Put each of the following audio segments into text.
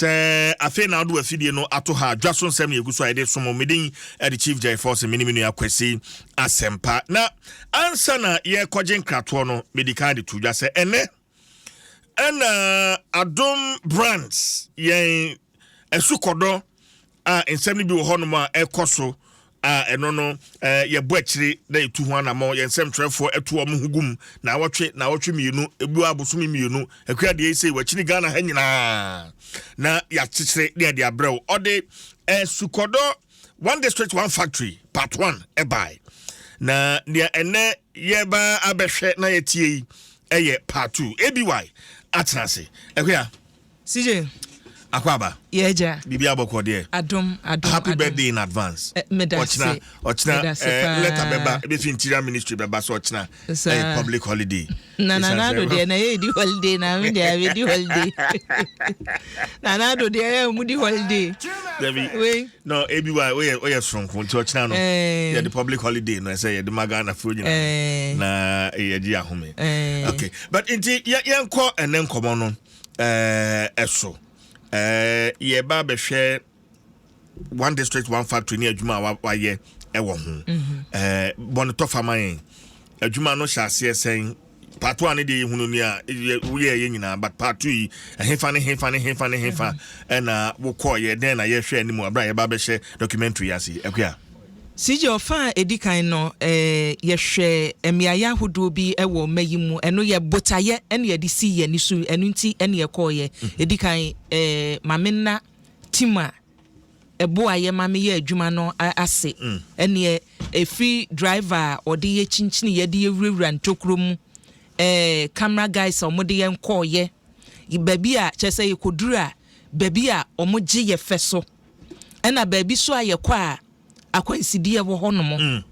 Sɛ afei na wode w'afidie no ato ha, dwa so nsɛm na yɛgu so a yɛde som. Medin ɛde Chief Jerry Force, mene me nua Kwasi Asɛmpa. Na ansa na yɛkɔgye nkratoɔ no, medi kan de to dwa sɛ ɛnɛ ɛna Adom Brands yɛn ɛsukɔdɔ a nsɛm no bi wɔ hɔnom a ɛkɔ so a ɛno no yɛbɔ akyire na yɛtu ho anammɔ. Yɛn nsɛmtwerɛfoɔ ɛto wɔn ho gum na awɔtwe na awɔtwe 2, ebi wɔ abosome 2 akua deɛ ɛsɛ wɔakyini Ghana ha nyinaa na yɛakyekyere ne yɛde abrɛw. Ɔde ɛsukɔdɔ One District One Factory part 1 ɛbae, na nea ɛnɛ yɛba abɛhwɛ na yɛtie yi ɛyɛ part 2. Aby atena ase, Akua. CJ. Akɔ aba. Yɛgya. Biribi abɔkɔ deɛ? Adom, adom. Happy adom. Birthday in advance. Meda ɔkyena ase. Ɔkyena Meda ase paa. Letter bɛba, ebi fi Interior Ministry bɛba sɛ ɔkyena ɛyɛ public holiday. Na Ɛsiane Nana Ado deɛ na yɛ di holiday, na mi deɛ abɛ di holiday. Nana Ado deɛ yɛ mu di holiday. Dabi. Wei. No, ebi wa oyɛ soronko, nti ɔkyena no yɛde public holiday no ɛsɛ yɛde ma Ghana fo nyinaa na yɛgye ahome. Okay, but nti yɛnkɔ ɛnɛ nkɔmɔ no ɛso yɛba bɛhwɛ One District One Factory ne adwuma a wayɛ ɛwɔ ho. Bɔne tɔfa ma yɛn, adwuma no hyɛ aseɛ sɛn? Part one ne deɛ yɛhunu ni a woyɛ yɛ nyinaa, but part two yi, ɛhefa ne hefa ne hefa ne hefa ɛna wokɔɔyɛ dɛn na yɛhwɛ anim aberɛ a yɛba bɛhyɛ documentary yi ase, Akua? CJ, ɔfa a ɛdi kan no, yɛhwɛ mmeaeɛ ahodoɔ bi wɔ mma yi mu. Ɛno yɛ botaeɛ ɛne yɛde si yɛn ani so, ɛno nti ɛne yɛkɔɔyɛ. Ɛdi kan, maame nna team a ɛboa yɛ ma meyɛ adwuma no ase. Ɛneɛ ɛfiri driver a ɔde yɛ kyinkyini, yɛde yɛ wurawura ntokuro mu, camera guys a wɔde yɛn kɔɔyɛ, baabi a kyerɛ sɛ yɛkɔduru a, baabi a wɔn gye yɛ fɛ so, ɛna baabi so a yɛkɔ a akwansideɛ wɔ hɔnom.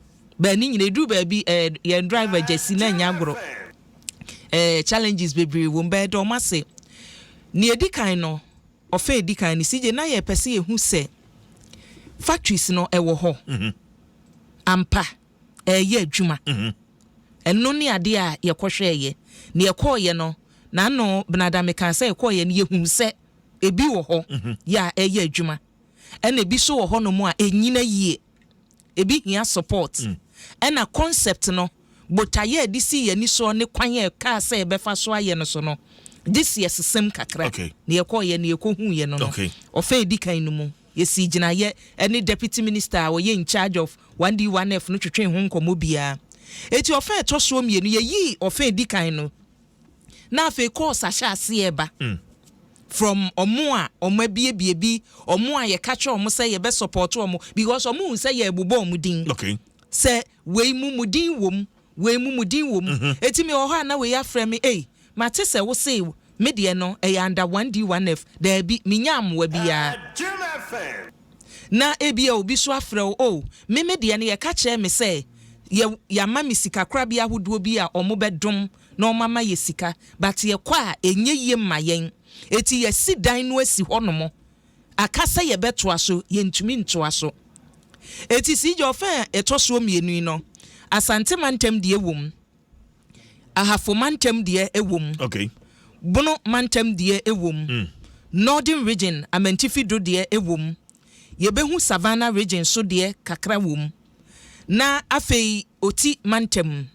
Baani nyina eduru baabi yɛn driver gyesi na nya agorɔ, challenges bebree wɔ mu bɛyɛ dɛ ɔmo ase. Nea edi kan no, ɔfɛ edi kan no, CJ, na yɛpɛ sɛ yɛhu sɛ factories no ɛwɔ hɔ ampa, ɛyɛ adwuma. Ɛno ne adeɛ a yɛkɔhwɛɛyɛ. Ne yɛkɔɔyɛ no n'ano benada, meka sɛ yɛkɔɔyɛ no, yɛhu sɛ ebi wɔ hɔ yɛ a ɛyɛ adwuma, ɛna ebi so wɔ hɔnom a ɛnyina yie, ebi hia support. Ɛna concept no, botaeɛ a yɛde si yɛn ani soɔ ne kwan a ɛkaa sɛ yɛbɛfa so ayɛ no so no, gye si yɛsesɛm kakra. Ne yɛkɔɔyɛ ne yɛkɔhu yɛ no, ɔfɛ edi kan no mu, yɛsi gyinaeɛ ɛne deputy minister a ɔyɛ in charge of 1D1F no twetwe ho nkɔmmɔ biara. Eti ɔfɛ ɛtɔ soɔ 2, yɛyii ɔfɛ edi kan no, na afei course ahyɛ aseɛ ba from ɔmo a ɔmo abiebie bi, ɔmo a yɛka kyerɛ ɔmo sɛ yɛbɛ support ɔmo, because ɔmo hu sɛ yɛbobɔ ɔmo din sɛ wei mu mu din wɔ mu, wei mu mu din wɔ mu. Eti mi wɔ hɔ a, na wei afrɛ me, "Ei, mate sɛ wo se me deɛ no ɛyɛ under 1D1F, daabi, menya amoa biara." Na ebia obi so afrɛ wo, "O, me deɛ no, yɛka kyerɛ me sɛ yɛ yɛama me sika korabea ahodoɔ bi a ɔmo bɛdom na ɔmo ama yɛ sika, but yɛkɔ a ɛnyɛ yie mma yɛn, eti yɛsi dan no asi hɔnom aka sɛ yɛbɛtoa so, yɛntumi ntoa so." Eti si gya ɔfɛ a ɛtɔ soɔ 2 yi no, Asante mantam deɛ wɔ mu, Ahafo mantam deɛ wɔ mu, Bono mantam deɛ wɔ mu, Northern Region Amantifi do deɛ wɔ mu, yɛbɛhu Savannah Region so deɛ kakra wɔ mu, na afei Oti mantam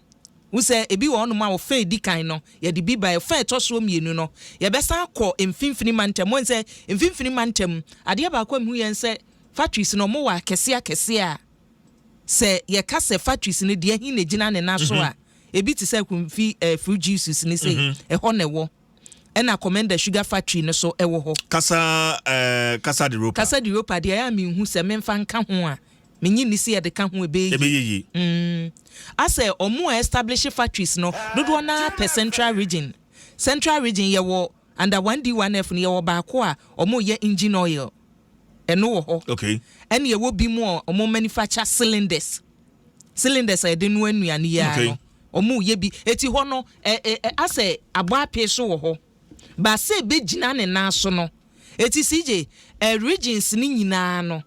wosɛ ebi wɔ hɔnom a ɔfɛ edi kan no yɛde bi ba. Ɔfɛ ɛtɔ soɔ 2 no, yɛbɛsan akɔ mfimfini mantam. Wɔn sɛ mfimfini mantam adeɛ baako a mehu yɛn sɛ factories no, ɔmo wɔ akɛseɛ akɛseɛ a sɛ yɛka sɛ factories no deɛ hin na gyina ne nan so a, ebi te sɛ Kumfi fruit juices ne sɛ ɛhɔ na ɛwɔ, ɛna Komenda Sugar Factory no so ɛwɔ hɔ. Kasa Kasa de Ropa. Kasa de Ropa deɛ, ɛyɛ a mehu sɛ memfa nka ho a, menyi ni sɛ yɛde ka ho, ɛbɛyɛ yie. Ɛbɛyɛ yie. Asɛ ɔmo a establish factories no dodoɔ naa pɛ Central Region. Central Region, yɛwɔ under 1D1F no, yɛwɔ baako a ɔmo yɛ engine oil, ɛno wɔ hɔ. Ɛne yɛwɔ bi mu a ɔmo manufacture cylinders, cylinders a yɛde noa nnuane yi ara no, ɔmo yɛ bi. Eti hɔ no ɛ ɛ ɛ asɛ abɔ apee so wɔ hɔ baasa ebegyina ne nan so no. Eti CJ, regions ne nyinaa no,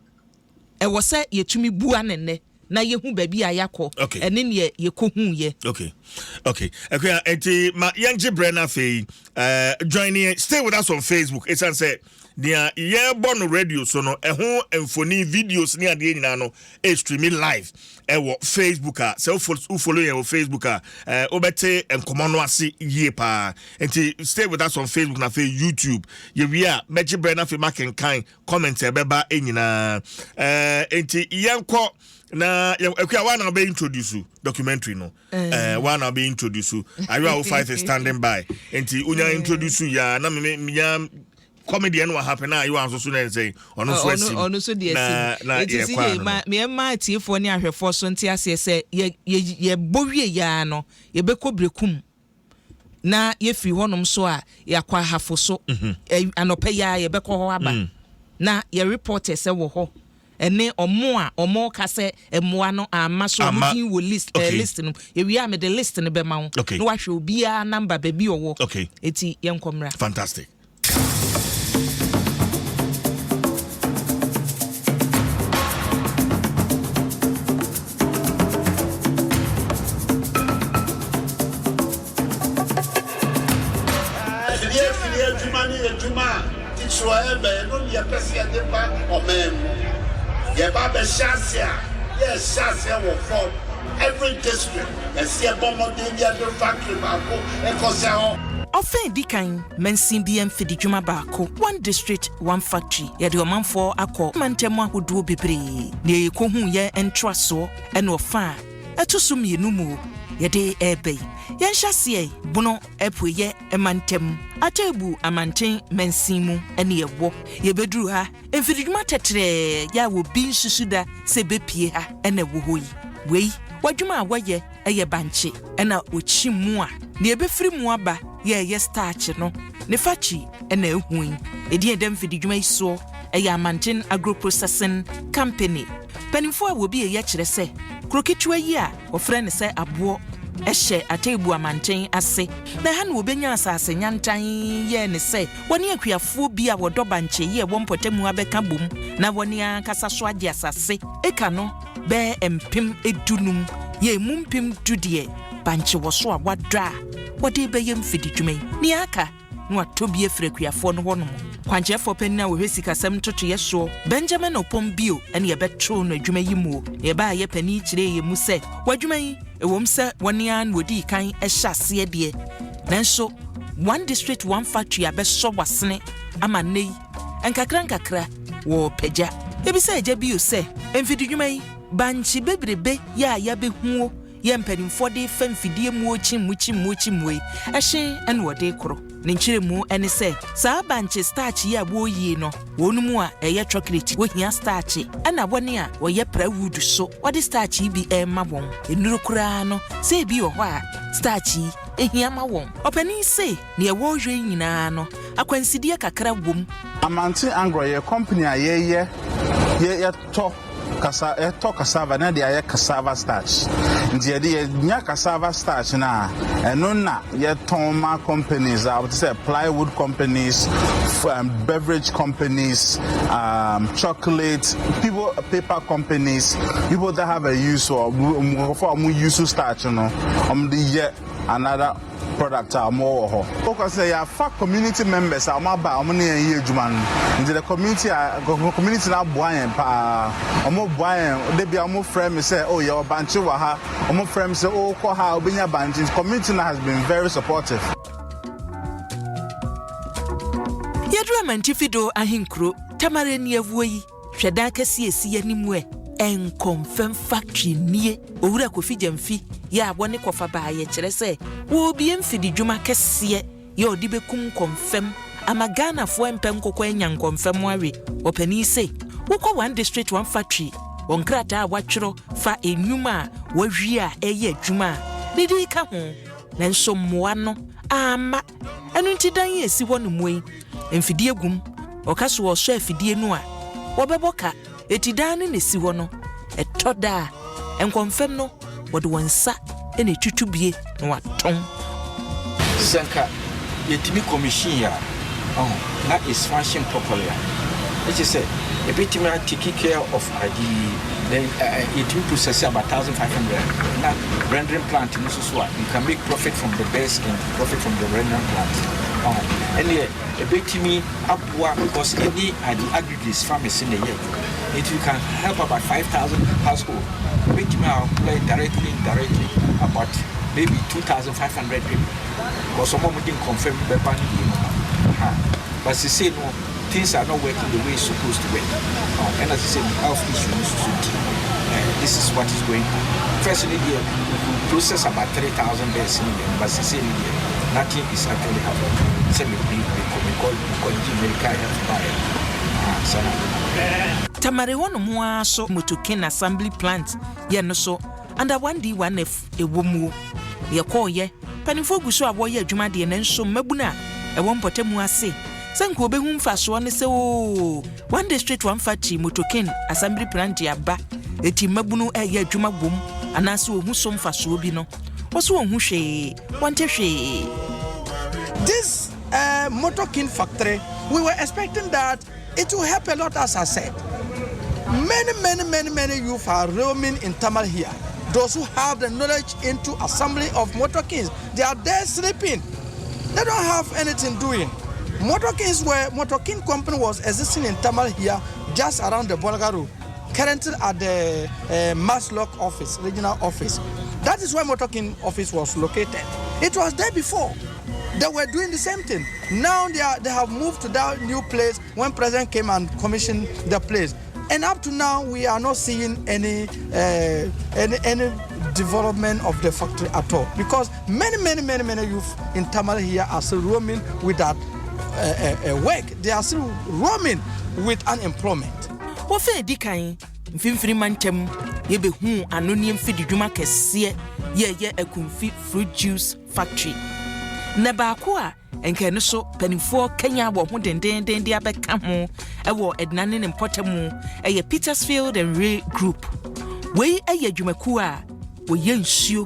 ɛwɔ sɛ yɛtumi bua ne nnɛ na yɛhu baabi a yɛakɔ ɛne neɛ yɛkɔhu yɛ. Okay, Akua, enti ma yɛngye brɛ no afei. Join yɛn, stay with us on Facebook, ɛsiane sɛ Nea yɛrebɔ no radio so no, ɛho mfoni, videos ne adeɛ nyinaa no ɛstreami live ɛwɔ Facebook a sɛ wofollow yɛn wɔ Facebook a, wobɛte nkɔmmɔ no ase yie paa. Nti stay with us on Facebook na afei YouTube. Yɛwie a, mɛgye berɛ no afei makenkan comment a ɛbɛba nyinaa. Nti yɛnkɔ na Akua wa na wobɛ introduce documentary no. Wa na wobɛ introduce Ayewa 05 is standing by. Nti wonya introduce ya na me menya comedy no happen na Ayewa nso so na nsɛn ɔno nso asi. Ɔno nso deɛ na si na eti si yɛkɔ yɛ ano ma no. mmarima atiefoɔ ne ahwɛfoɔ so nte aseɛ sɛ yɛ yɛ yɛbɔ wie yaa no, yɛbɛkɔ Brekum na yɛfiri hɔnom so a, yɛakɔ Ahafo so. Anɔpɛ yi a yɛbɛkɔ hɔ aba na yɛ reporters wɔ hɔ ɛne ɔmo a ɔmo ka sɛ mmoa no ama so, ɔmo Ama. din wɔ list list no. Yɛwie a, mede list no bɛma wo na wahwɛ obiara number, baabi ɔwɔ. Eti yɛnkɔ mmra. Fantastic. Afidie afidie adwuma ne adwuma a titiri ɛbɛn no ne yɛpɛ sɛ yɛde ba ɔman mu. Yɛba abɛhyɛ ase a, yɛhyɛ aseɛ wɔ fam. Every district, yɛsi ɛbɔ mmɔden yɛde factory baako ɛkɔsɛ hɔ. Ɔfɛ di kan, mansin bi mfididwuma baako, One District One Factory, yɛde ɔmanfoɔ akɔ mantam ahodoɔ bebree. Nea yɛkɔhu yɛ ntoasoɔ ɛna ɔfa a ɛto so mmienu mu yɛde ɛreba yi. Yɛnhyɛ aseɛ Bono Apueyɛ mantam, Atebu Amanten mansin mu ɛne ɛwɔ. Yɛbɛduru ha, mfididwuma tɛtrɛɛ yɛ a wɔbi nsusu da sɛ ɛbɛpie ha ɛna ɛwɔ hɔ yi. Wei w'adwuma a wɔyɛ ɛyɛ bankye, ɛna wɔkyi mu a nea ɛbɛfiri mu aba yɛ ɛyɛ starch no ne factory ɛna ehu yi. Ɛdin ɛda mfididwuma yi soɔ ɛyɛ Amanten Agro Processing Company. Mpanimfoɔ a wɔbi ɛyɛ kyerɛ sɛ kuro ketewa yi a wɔfrɛ no sɛ Aboɔ ɛhyɛ Atebu Amanten ase na ɛha na wɔbɛnya asase nyantan yɛɛ ne sɛ wɔne akuafoɔ bi a wɔdɔ bankye yi a ɛwɔ mpɔtamu abɛka bom na wɔne ankasa so agye asase eka no bɛyɛ 15,000. Yɛ emu 10,000 deɛ bankye wɔ so a wadɔ a wɔde bɛyɛ mfididwuma yi, nea aka na watɔ bi afiri akuafoɔ no hɔnom. Kwankyerɛfoɔ panin a wɔhwɛ sikasɛm ntotoeɛ soɔ, Benjamin Opɔn Bio, ɛne yɛbɛtoo no adwuma yi mu. Na yɛbaa yɛ panin kyerɛɛ yɛn mu sɛ w'adwuma yi, ɛwom sɛ wɔne ara na wɔdii kan hyɛ aseɛ deɛ, nanso One District One Factory abɛsɔ w'asene ama nnɛ yi nkakra nkakra wɔɔpagya. Ebisa agya Bio sɛ mfididwuma yi, bankye bebrebe yɛ a yɛabɛhuo yɛ mpanimfoɔ de fa mfidie muo kyimmu kyimmu kyimmu yi, ɛhyen ɛna wɔde korɔ? Ne nkyerɛmu ne sɛ saa bankye starch yi a wɔreyie no, wɔn mu a ɛyɛ chocolate wɔhia starch, ɛna wɔne a wɔyɛ plywood so wɔde starch yi bi ɛrema wɔn. Nnuro koraa no sɛ ebi wɔ hɔ a starch yi ehia ma wɔn. Ɔpanin se nea wɔrehwɛ yi nyinaa no, akwansideɛ kakra wom. Amanten Agro yɛ company a yɛyɛ yɛ yɛtɔ kasa yɛtɔ cassava na de ayɛ cassava starch. Nti yɛde yɛnya cassava starch na ɛno na yɛtɔn ma companies a wɔte sɛ plywood companies, beverage companies, chocolate people, paper companies, people that have a use for nkurɔfoɔ a wɔn use starch no, wɔn de yɛ another product a wɔn wɔ hɔ. Wokɔ sɛ yɛafa community members a wɔn aba a wɔn ne yɛn yɛ adwuma no, nti the community a community no aboa yɛn paa. Wɔn boa yɛn de bia wɔn frɛ me sɛ, "Oh, yɛwɔ bankye wɔ ha." Wɔn frɛ me sɛ, "Oh, kɔ ha a wobɛnya bankye." Nti community no has been very supportive. Yɛduru Amantifi Do ahenkuro Tamare ni awuo yi, hwɛ dan kɛseɛ esi anim ɛ, Nkɔmfɛm factory nie. Owura Kofi Gyamfi yɛ a wɔne kɔfa baayɛ kyerɛ sɛ wɔrebie mfididwuma kɛseɛ yɛ ɔde bɛkum nkɔmfɛm ama Ghanafoɔ mpɛ nkokɔ anya nkɔmfɛm awe. Ɔpanin se wokɔ One District One Factory wɔ nkrataa a watwerɛ fa enwuma a wawie a ɛyɛ adwuma a ne din ka ho, nanso mmoa no amma. Ɛno nti dan yi esi hɔ no mu yi, mfidie gum. Ɔka so ɔsɔ afidie no a, wɔbɛbɔ ka. Eti dan no na esi hɔ no, ɛtɔ da a nkɔmfɛm no wɔde wɔn nsa na etutu bie na watɔn. Sɛ nka yɛtumi commission a ɔho na is function properly a, ɛkyɛ sɛ ɛbɛtumi a take care of ade yi. Then yɛtumi process about 1500 na rendering plant no nso so a, you can make profit from the best and profit from the rendering plant. Ɔho ɛneɛ ɛbɛtumi aboa because ɛne ade aggregates farmers na ɛyɛ adwuma nti we can help about 5,000 household. Ɛbɛtumi a employ directly, indirectly about maybe 2,500 people because ɔmo a ɔmo di nkɔmfam bɛba no yie no ha, but sesei no things are not working the way it's supposed to work. Ɔho ɛna sesei no health issue no soso nti this is what is going on. First no deɛ, we could process about 3,000 birds ne deɛ, but sesei no deɛ, nothing is actually happening. Sɛ me me me kɔ me kɔ me kɔ gye medical health baeɛ no, ah, saa na ade no kɔ. Tamale hɔnom ara so Motokin Assembly Plant yɛ no so under 1D1F ɛwɔ muo. Yɛkɔɔyɛ, mpanimfoɔ gu so a wɔreyɛ adwuma deɛ, nanso mmabunu a ɛwɔ mpɔtamu ase sɛ nka wɔbɛhu mfasoɔ ne sɛ oo, One District One Factory Motokin Assembly Plant aba, eti mmabunu ɛreyɛ adwuma wom anaasɛ wɔhu so mfasoɔ bi no, wɔso wɔnhu hwee, wɔnte hwee. This Motor King factory, we were expecting that it will help a lot, as I said. Many, many, many, many youth are roaming in Tamale here. Those who have the knowledge into assembly of Motor Kings, they are there sleeping. They don't have anything doing. Motor Kings were Motor King company was existing in Tamale here, just around the Bolga Road, currently at the Masloc office, regional office. That is where Motor King office was located. It was there before. They were doing the same thing. Now they have moved to that new place when President came and commissioned the place. And up to now, we are not seeing any development of the factory at all, because many, many, many, many youth in Tamale here are still roaming without work. They are still roaming with unemployment. Wɔfɛ edi kan mfimfini mantam, yɛbɛhu anoneɛ mfididwuma kɛseɛ yɛyɛ Akumfi Fruit Juice Factory, na baako a nka ɛno so mpanimfoɔ kanya wɔ ho dendenden de abɛka ho ɛwɔ Ɛdina ne ne mpɔtamu ɛyɛ Petersfield and Ray Group. Wei ɛyɛ adwumakuo a wɔyɛ nsuo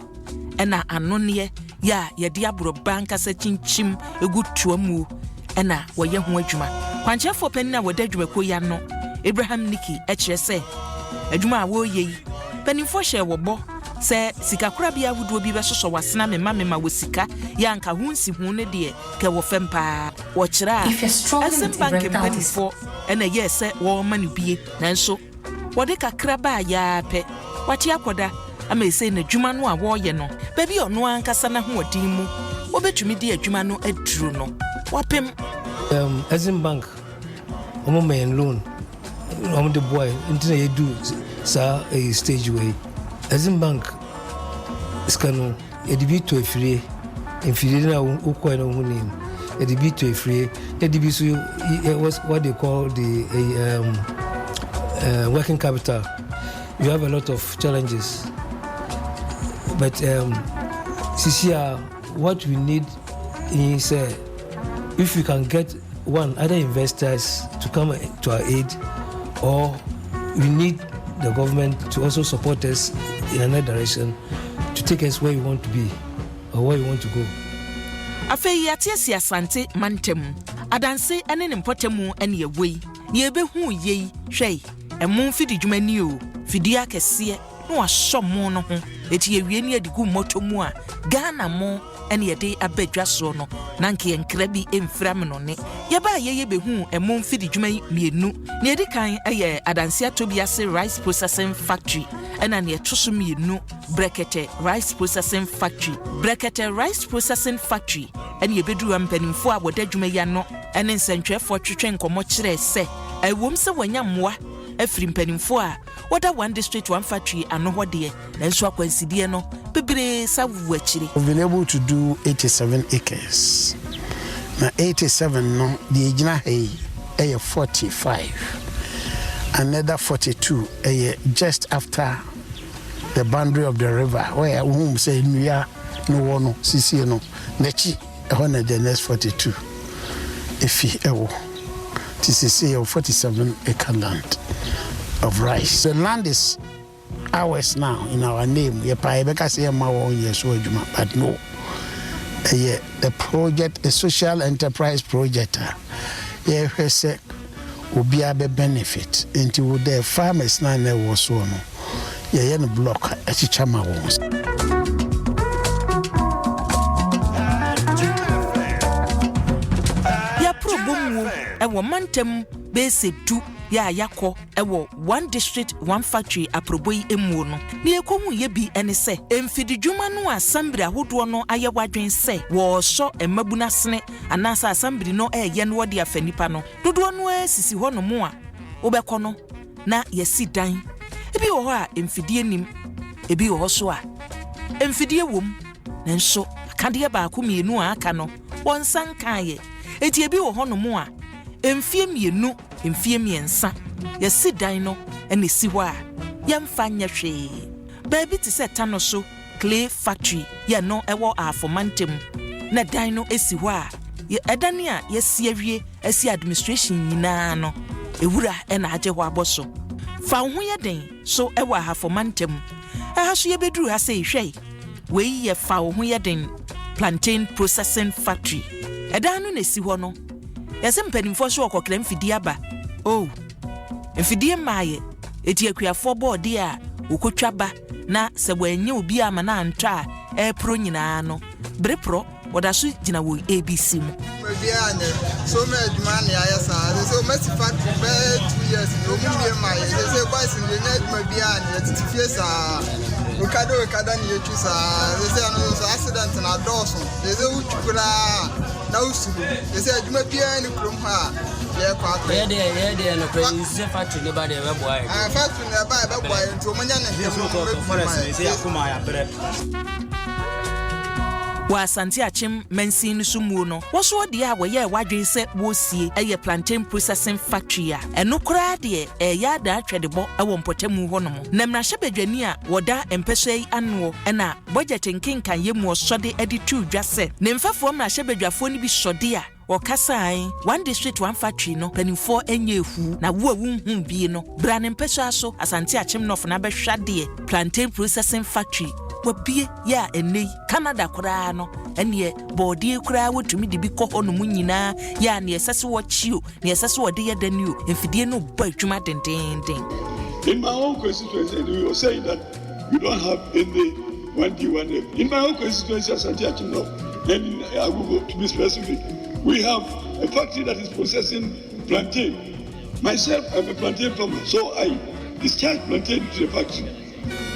ɛna anoneɛ yɛ a yɛde aborɔba ankasa kyinkyim egu toa mu ɛna wɔyɛ ho adwuma. Kwankyerɛfoɔ panin a wɔda adwumakuo yi ano, Abraham Niki, ɛkyerɛ sɛ adwuma a wɔreyɛ yi, mpanimfoɔ hyɛ wɔ bɔ sɛ sikakorabea ahodoɔ bi bɛsosɔ wasena mema mema wɔ sika yɛ anka ho nsi ho no deɛ kɛ wɔ fam paa. Wɔkyerɛ a Exim Bank mpanimfoɔ ɛna ɛyɛɛ sɛ wɔrema no bie, nanso wɔde kakra baa yaa pɛ wate akɔda ama ɛsɛ n'adwuma no a wɔreyɛ no, baabi a ɔno ankasa n'ahoɔden mu wɔbɛtumi de adwuma no aduru no wapem. Exim Bank wɔn ma yɛn loan, wɔn de boa yɛn nti na yɛdu saa ɛyɛ stage wei. Exim Bank sika no, yɛde bi tɔ afirie, mfidie no a wokɔɛ no ho nim, yɛde bi tɔ afirie, yɛde bi so what they call the working capital. You have a lot of challenges, but sisi a what we need is if we can get one other investors to come to our aid, or we need the government to also support us in another direction to take us where we want to be or where we want to go. Afei yɛate asi Asante mantam Adanse ne ne mpɔtamu ne ɛwɔ yi nea yɛbɛhu yei. Hwɛ, ɛmo mfidi dwuma o, fidie akɛseɛ na wasɔ mo no ho, eti yɛwie ne yɛde gu mmɔtɔ mu a Ghana mo ɛne yɛde aba dwa soɔ no, na nka yɛnkra bi mfira me no ne yɛbaa yɛyɛ bɛhu ɛmo mfidi dwuma yi mmienu. Nea ɛdi kan yɛ Adanse Atobiase Rice Processing Factory, ɛna nea ɛto so mmienu, Brɛkɛtɛ Rice Processing Factory. Brɛkɛtɛ Rice Processing Factory ɛne yɛbɛduru mpanimfoɔ a wɔda adwuma yi ano ɛne nsɛntwerɛfoɔ twetwe nkɔmmɔ kyerɛ sɛ ɛwom sɛ wɔanya mmoa afiri mpanimfoɔ a wɔda One District One Factory ano hɔ deɛ, nanso akwansideɛ no bebree sa wu akyire. We've been able to do 87 acres. Na 87 no, deɛ gyina ha yi ɛyɛ 45. Another 42 ɛyɛ just after the boundary of the river where wohum sɛ nnua no wɔ no sisie no n'akyi ɛhɔ na the next 42 efi ɛwɔ. Nti sisi yɛ 47 acre land of rice. The land is ours now in our name. Yɛpa yɛbɛka sɛ yɛma wɔn yɛ so adwuma, but no, ɛyɛ the project, a social enterprise project a yɛhwɛ sɛ obiara bɛ benefit. Nti wo the farmers na na ɛwɔ soɔ no, yɛyɛ no block akyekyɛ ma wɔn. Yɛwɔ mantam bɛyɛ sɛ du yɛ a yɛakɔ wɔ One District One Factory aprobɔ yi muo no. Nea yɛkɔhuiɛ bi ne sɛ, mfididwuma no a asambiri ahodoɔ no ayɛ w'adwene sɛ wɔresɔ mmabunu asene anaasɛ asambiri no reyɛ no wɔde afa nnipa no, dodoɔ no ara sisi hɔnom a wobɛkɔ no na yɛasi dan. Ebi wɔ hɔ a mfidie nnim, ebi wɔ hɔ nso a mfidie wom nanso akadeɛ baako mmienu a aka no wɔn nsa nkaeɛ. Enti ebi wɔ hɔnom a mfeɛ mmienu, mfeɛ mmiɛnsa yɛasi dan no na ɛsi hɔ a yɛmfa nyɛ hwee. Baabi te sɛ Tano so Clay Factory yɛ no ɛwɔ Ahafo mantam na dan no si hɔ a ɛdan a yɛasi awie asi administration nyinaa no ewura na agye hɔ abɔ so. Fa wo ho yɛ den so wɔ Ahafo mantam. Ɛha so yɛbɛduru ha sei hwɛ wei yɛ fa wo ho yɛ den plantain processing factory. Ɛdan no na ɛsi hɔ no yɛse mpanimfoɔ so wɔkɔkra mfidie aba oh mfidie mmaayɛ eti akuafoɔ bɔɔdeɛ a wɔkɔtwa ba na sɛ wɔannya obi amma no antɔ a ɛreporo nyinaa no, bere porɔ, wɔda so gyina wɔn ABC mu. Obiara nyɛ so ma adwuma na yɛayɛ saa sɛ sɛ ɔmasi factory bɛyɛ 2 years ni ɔmu mmie ma yɛ sɛ sɛ boys no yɛnya adwuma biara ne yɛtete fie saa okada okada ne yɛtwi saa sɛ sɛ ɛno nso accident na adɔɔso sɛ sɛ wotwi koraa na wosuro sɛ sɛ adwuma biara ne kurom hɔ a yɛkɔ akɔyɛ. Yɛ deɛ yɛ deɛ nokorɛ nsu sɛ factory ne ba deɛ ɛbɛboa yɛ. Ah, factory ne ɛba ɛbɛboa yɛ nti wɔn nyɛ ne ntɛm wɔn bɛbie ma yɛ. Wɔ Asante Akyem mansin no so muo no, wɔsoɔ deɛ a wɔyɛɛ w'adwene sɛ wɔresie yɛ plantain processing factory a ɛno koraa deɛ ɛreyɛ adaa twɛdebɔ wɔ mpɔtamu hɔnom. Na mmarahyɛbadwani a wɔda mpɛsoa yi anoɔ na bɔgyɛte nkenkanyɛ mu ɔsɔde de too dwa sɛ ne mfɛfoɔ mmarahyɛbadwafoɔ no bi sɔde a Wɔkasae, One District One Factory no mpanimfoɔ nyɛ ehuu, na wo a wonhuu bi no, bra ne mpɛsoa so, Asante Akyem North na bɛhwɛ adeɛ, Plantain Processing Factory, wɔabue, yɛ a ɛnnɛ yi, Canada koraa no, ɛnneɛ bɔɔdeɛ koraa wɔtumi de bi kɔ hɔnom nyinaa, yɛ a neɛ ɛsɛ sɛ wɔkye o, neɛ ɛsɛ sɛ wɔde yɛ dɛn o, mfidie no rebɔ adwuma dendeenden. In my own constituency, and we were saying that we don't have any 1D, 1F. In my own constituency, Asante Akyem North, and in Agogo, to be specific, we have a factory that is processing plantain. Myself, I'm a plantain farmer, so I discharge plantain to the factory,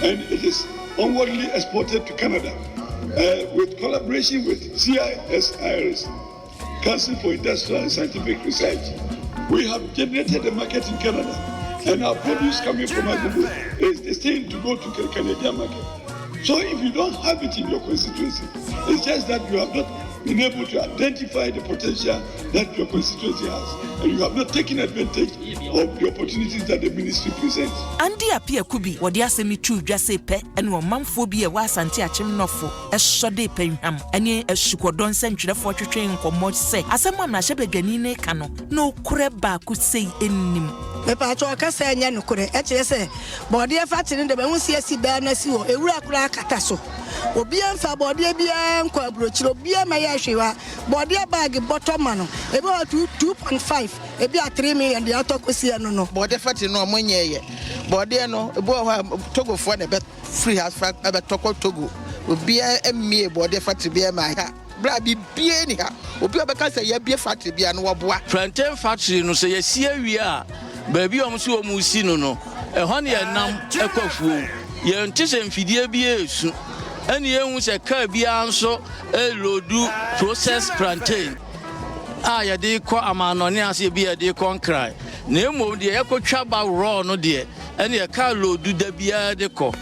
and it is onwardly exported to Canada with collaboration with CISIRS, Council for Industrial and Scientific Research. We have generated a market in Canada, and our produce coming from Agogo is destined to go to the Canadian market. So if you don't have it in your constituency, it's just that you have not been able to identify the potential that your constituency has, and you have not taken advantage of the opportunities that the ministry presents. Andy Appiah Kubi wɔde asɛm yi too dwa sei pɛ ne ɔmanfoɔ bi a ɛwɔ Asante Akyem Nɔfo sɔ de repɛ nhwam ne asukɔdɔ nsɛntwerɛfoɔ twetwee nkɔmmɔ sɛ asɛm a mmarahyɛbadwani no reka no nokorɛ baako sei nnim. Mepaakyɛw ɔka sɛ ɛnyɛ nokorɛ ɛkyerɛ sɛ bɔɔdeɛ factory no deɛ mahu sɛ yɛasi bɛɛ no asi hɔ ewura koraa akata so obiara mfa bɔɔdeɛ biara nkɔ aburokyire obiara mɛyɛ hwee wa bɔɔdeɛ bag bɔtɔ ma no ebi wɔ 2.5 ebi a 3 million deɛ atɔ kɔsi ɛno no. Bɔɔdeɛ factory no ɔmo nyɛɛyɛ bɔɔdeɛ no ebi wɔ hɔ a Togofoɔ na ɛbɛ firi ha fa ɛbɛtɔ kɔ Togo obiara mmie bɔɔdeɛ factory biara ma ha bere a biribiara ni ha obi a ɔbɛka sɛ yɛabie factory biara no wɔboa. Plantain factory no sɛ yɛsi awie a baabi a wɔn so wɔn si no no ɛhɔ ne yɛnam ɛkɔ afuom yɛnte sɛ mfidie bi resu ɛne yɛnhu sɛ kaa biara nso ɛreloadu processed plantain a yɛde kɔ amannɔne ase bi yɛde kɔ Nkran na mmom deɛ yɛkɔtwa ba raw no deɛ ɛne yɛka loadu da biara de kɔ.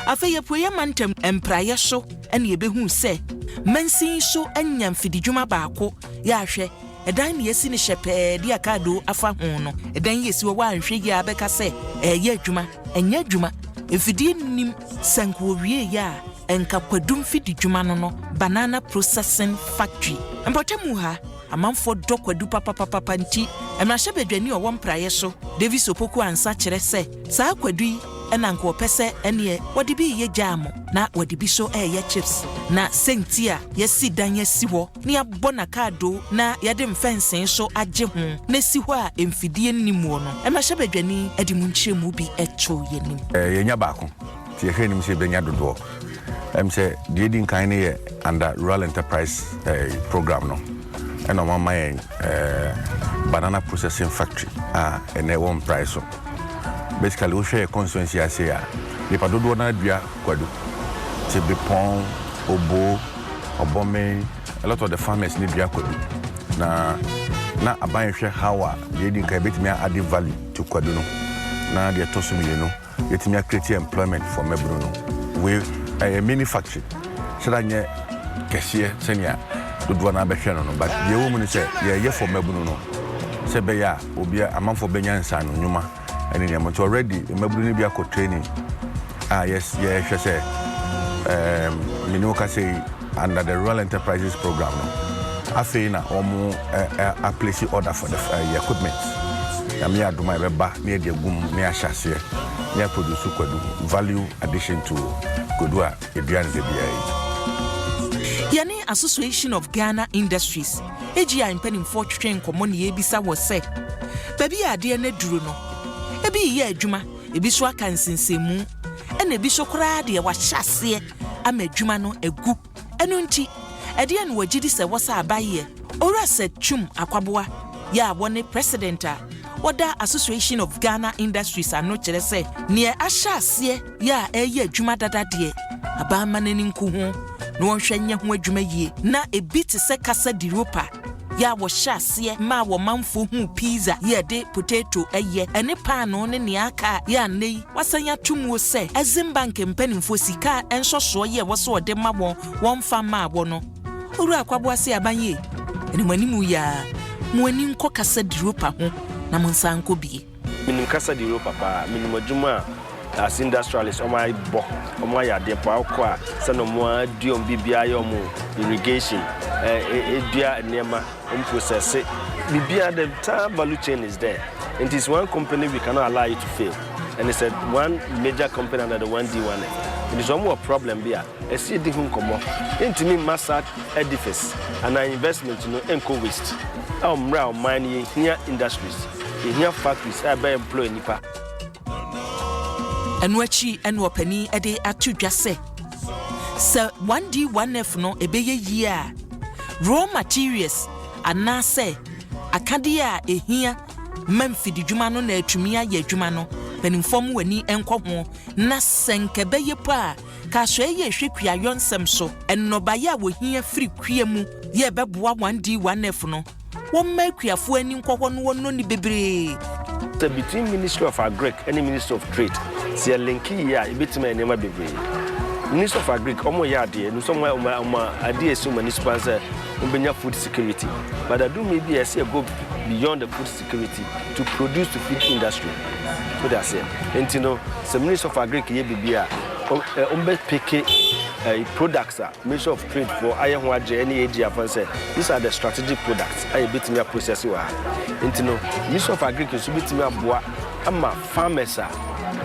Afei Apueeɛ Mantam mpraeɛ so na yɛbɛhuu sɛ mansin yi so anya mfididwuma baako yɛ ahwɛ ɛdan ne yɛasi no hyɛpɛɛ de akaadoo afa ho no. Ɛdan yi ɛsi hɔ woanhwɛ yie a bɛka sɛ ɛreyɛ adwuma, ɛnyɛ adwuma. Mfidie nnim sɛ nka wɔwieeɛ a ɛnka kwadu mfididwuma no no, banana processing factory. Mpɔtamu ha, amanfoɔ dɔ kwadu papapapapa nti, mmarahyɛbadwani a ɔwɔ mpraeɛ so, Davis Opoku Ansah kyerɛ sɛ saa kwadu yi na anka wɔpɛ sɛ ɛneɛ wɔde bi reyɛ jam na wɔde bi so reyɛ chips. Na sɛnti a yɛasi dan asi hɔ na yɛabɔ n'akaadoo na yɛde mfɛnsee so agye ho na esi hɔ a mfidie nni muo no, mmarahyɛbadwani de mu nkyerɛmu bi too yɛn anim. Yɛanya baako, nti yɛhwɛ anim sɛ yɛbɛnya dodoɔ. Ɛm sɛ deɛ ɛdi nkan no yɛ under Rural Enterprise Program no. Ɛna wɔama yɛn eh, banana processing factory a ɛnɛ ɛwɔ mprae so. Basically wohwɛ yɛ constituency ase a, nipa dodoɔ no adua kwadu. Te Bepɔn, Obo, Ɔbɔme, a lot of the farmers ne dua kwadu. Na na aban hwɛ how a deɛ edi nka yɛbɛtumi a add value to kwadu no. Na deɛ ɛtɔ so mmienu, yɛtumi a create employment for mmabunu no. Wei ɛyɛ mini factory, hyɛ da nyɛ kɛseɛ sɛnea dodoɔ no abɛhwɛ no no, but deɛ ɛwɔ mu ne sɛ yɛyɛ for mmabunu no sɛ ɛbɛyɛ a obi amanfoɔ bɛnya nsaano nnwuma ɛne nneɛma. Nti already mmabunu no bi akɔ training a yɛhwɛ sɛ um, mene wo kasa yi under the rural enterprises program no, afei na wɔn a place order for the equipment. Nyame yɛ adom a, yɛbɛba na yɛde agum na yɛahyɛ aseɛ na yɛaproduce kwadu, value addition to kwadu a yɛdua no da biara yi. Yɛne Association of Ghana Industries, AGI, mpanimfoɔ twetwe nkɔmmɔ na yɛrebisa wɔ sɛ, baabi a adeɛ no aduru no, ebi reyɛ adwuma, ebi nso aka nsensɛnmu, ɛna ebi nso koraa deɛ wɔahyɛ aseɛ ama adwuma no agu. Ɛno nti, ɛdeɛn na wɔgye di sɛ ɛwɔ sɛ aban yɛ? Owura Seth Twum Akwaboah yɛ a wɔne President a wɔda Association of Ghana Industries ano kyerɛ sɛ neɛ ahyɛ aseɛ yɛ a ɛreyɛ adwuma dada deɛ, aban mma n'ani nku ho na wɔnhwɛ nyɛ ho adwuma yie, na ebi te sɛ Casa di Ropa yɛ a wɔhyɛ aseɛ maa wɔn manfoɔ huu pizza yɛ de potato yɛ ɛne paanoo ne nea aka a yɛ a nnɛ yi wasan ato muo sɛ Exim Bank mpanimfoɔ sika a ɛnsɔsoɔ yɛ ɛwɔ sɛ wɔde ma wɔn wɔmfa mmaa wɔ no. Owura Akwaboah se aban yie ɛne mo animu yi ara mo ani nkɔ Casa di Ropa ho na monsan nkɔ bie. Menim Casa de Europa paa, menim adwuma a as industrialist wɔn abɔ, wɔn ayɛ adeɛ paa, wokɔ a sɛdeɛ wɔn adua wɔn biribiara ayɛ wɔn irrigation, ɛdua nneɛma, wɔn processe, biribiara, the entire value chain is there. Nti it's one company we cannot allow it to fail and it's a one major company under the 1D1F. Nti sɛ wɔn wɔ problem bi a, ɛsɛ yɛdi ho nkɔmmɔ. Yɛntumi mma saa edifice anaa investment no nkɔ waste ɛwɔ mmerɛ a ɔman no yɛhia industries. Yɛhia factories a ɛbɛ employ nnipa. Ɛno akyi na ɔpanin de ato dwa sɛ, sɛ 1D1F no ɛbɛyɛ yie a, raw materials anaasɛ akadeɛ a ɛhia ma mfididwuma no na atumi ayɛ adwuma no, mpanimfoɔ mo ani nkɔ ho, na sɛ nka ɛbɛyɛ po a, kasoɛ yɛ ɛhwɛ kuayɔ nsɛm so, nnɔbaeɛ a wɔhia firi kua mu yɛ ɛbɛboa 1D1F no. Wɔmma akuafoɔ ani nkɔ hɔ na wɔnnɔ no bebree. Sɛ between ministry of agric ne ministry of trade sɛ yɛ link yie a yɛbɛtumi ayɛ nneɛma bebree. Ministry of agric wɔn yɛ adeɛ ɛnu sɛ wɔn wɔn wɔn adeɛ ɛsi wɔn ani so paa sɛ wɔn bɛnya food security, but adu mmiri bi a ɛsɛ yɛ go beyond the food security to produce to feed industry. Wode aseɛ? Nti no sɛ ministry of agric yɛ biribi a wɔn bɛ peke products a Ministry of Trade foɔ ayɛ ho adwene ɛne AG afa sɛ these are the strategic products a yɛbɛtumi a process wɔ ha. Nti no Ministry of Agric nso bɛtumi aboa ama farmers a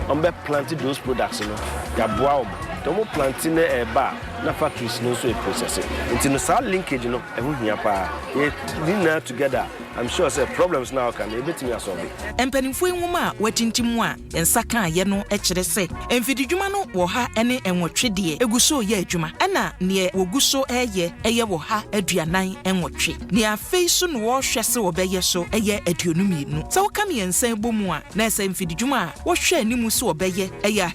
wɔn bɛ plant those products no, yɛaboa wɔn. Nti wɔn plant no ɛreba a, na factories no nso process. Nti no saa linkage no ɛho hia paa. Yɛ ne nyinaa together a, I'm sure sɛ problems no a wɔka no yɛbɛtumi asolve. Mpanimfoɔ yi nwoma a wɔatintim a yɛn nsa kaeɛ no kyerɛ sɛ mfididwuma no wɔ ha ne nwɔtwe deɛ ɛgu so reyɛ adwuma ɛna neɛ wɔgu so reyɛ yɛ wɔ ha 48. Neɛ afei so na wɔrehwɛ sɛ wɔbɛyɛ so yɛ 22. Sɛ woka mmiɛnsa yi bɔ mu a, na ɛsɛ mfididwuma a wɔhwɛ anim sɛ wɔbɛyɛ yɛ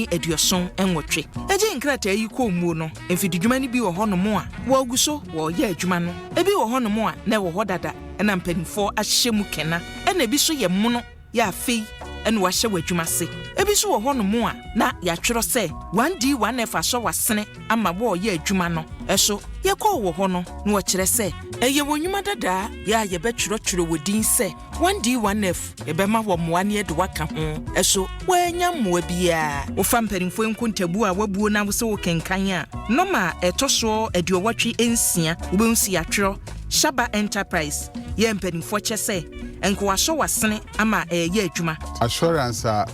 278. Ɛgye nkrataa yi kɔɔ muo no, mfididwuma no bi wɔ hɔnom a wɔgu so wɔreyɛ adwuma no, ebi wɔ hɔnom a na ɛwɔ hɔ dada na mpanimfoɔ ahyɛ mu kena, ɛna ebi nso yɛ mono. Yɛ afei na wɔahyɛ wo adwuma ase. Ebi nso wɔ hɔnom a, na yɛatwerɛ sɛ 1D1F asɔ w'asene ama wɔreyɛ adwuma no. Ɛso yɛkɔɔ wɔ hɔ no, na wɔkyerɛ sɛ ɛyɛ wɔ nnwuma dadaa yɛ a yɛbɛtwerɛtwerɛ wɔ din sɛ 1D1F, yɛbɛma wɔ mmoa ne yɛde wo aka ho. Ɛso wɔannya mmoa biara. Wofa mpanimfoɔ nkontabuo a wɔabuo na wose wokenkan a, nɔma a ɛtɔ soɔ 86, wobɛhu sɛ yɛatwerɛ Shaba Enterprise yɛ mpanimfoɔ kyɛ sɛ nka wɔasɔ w'asene ama ɛreyɛ adwuma. Assurance a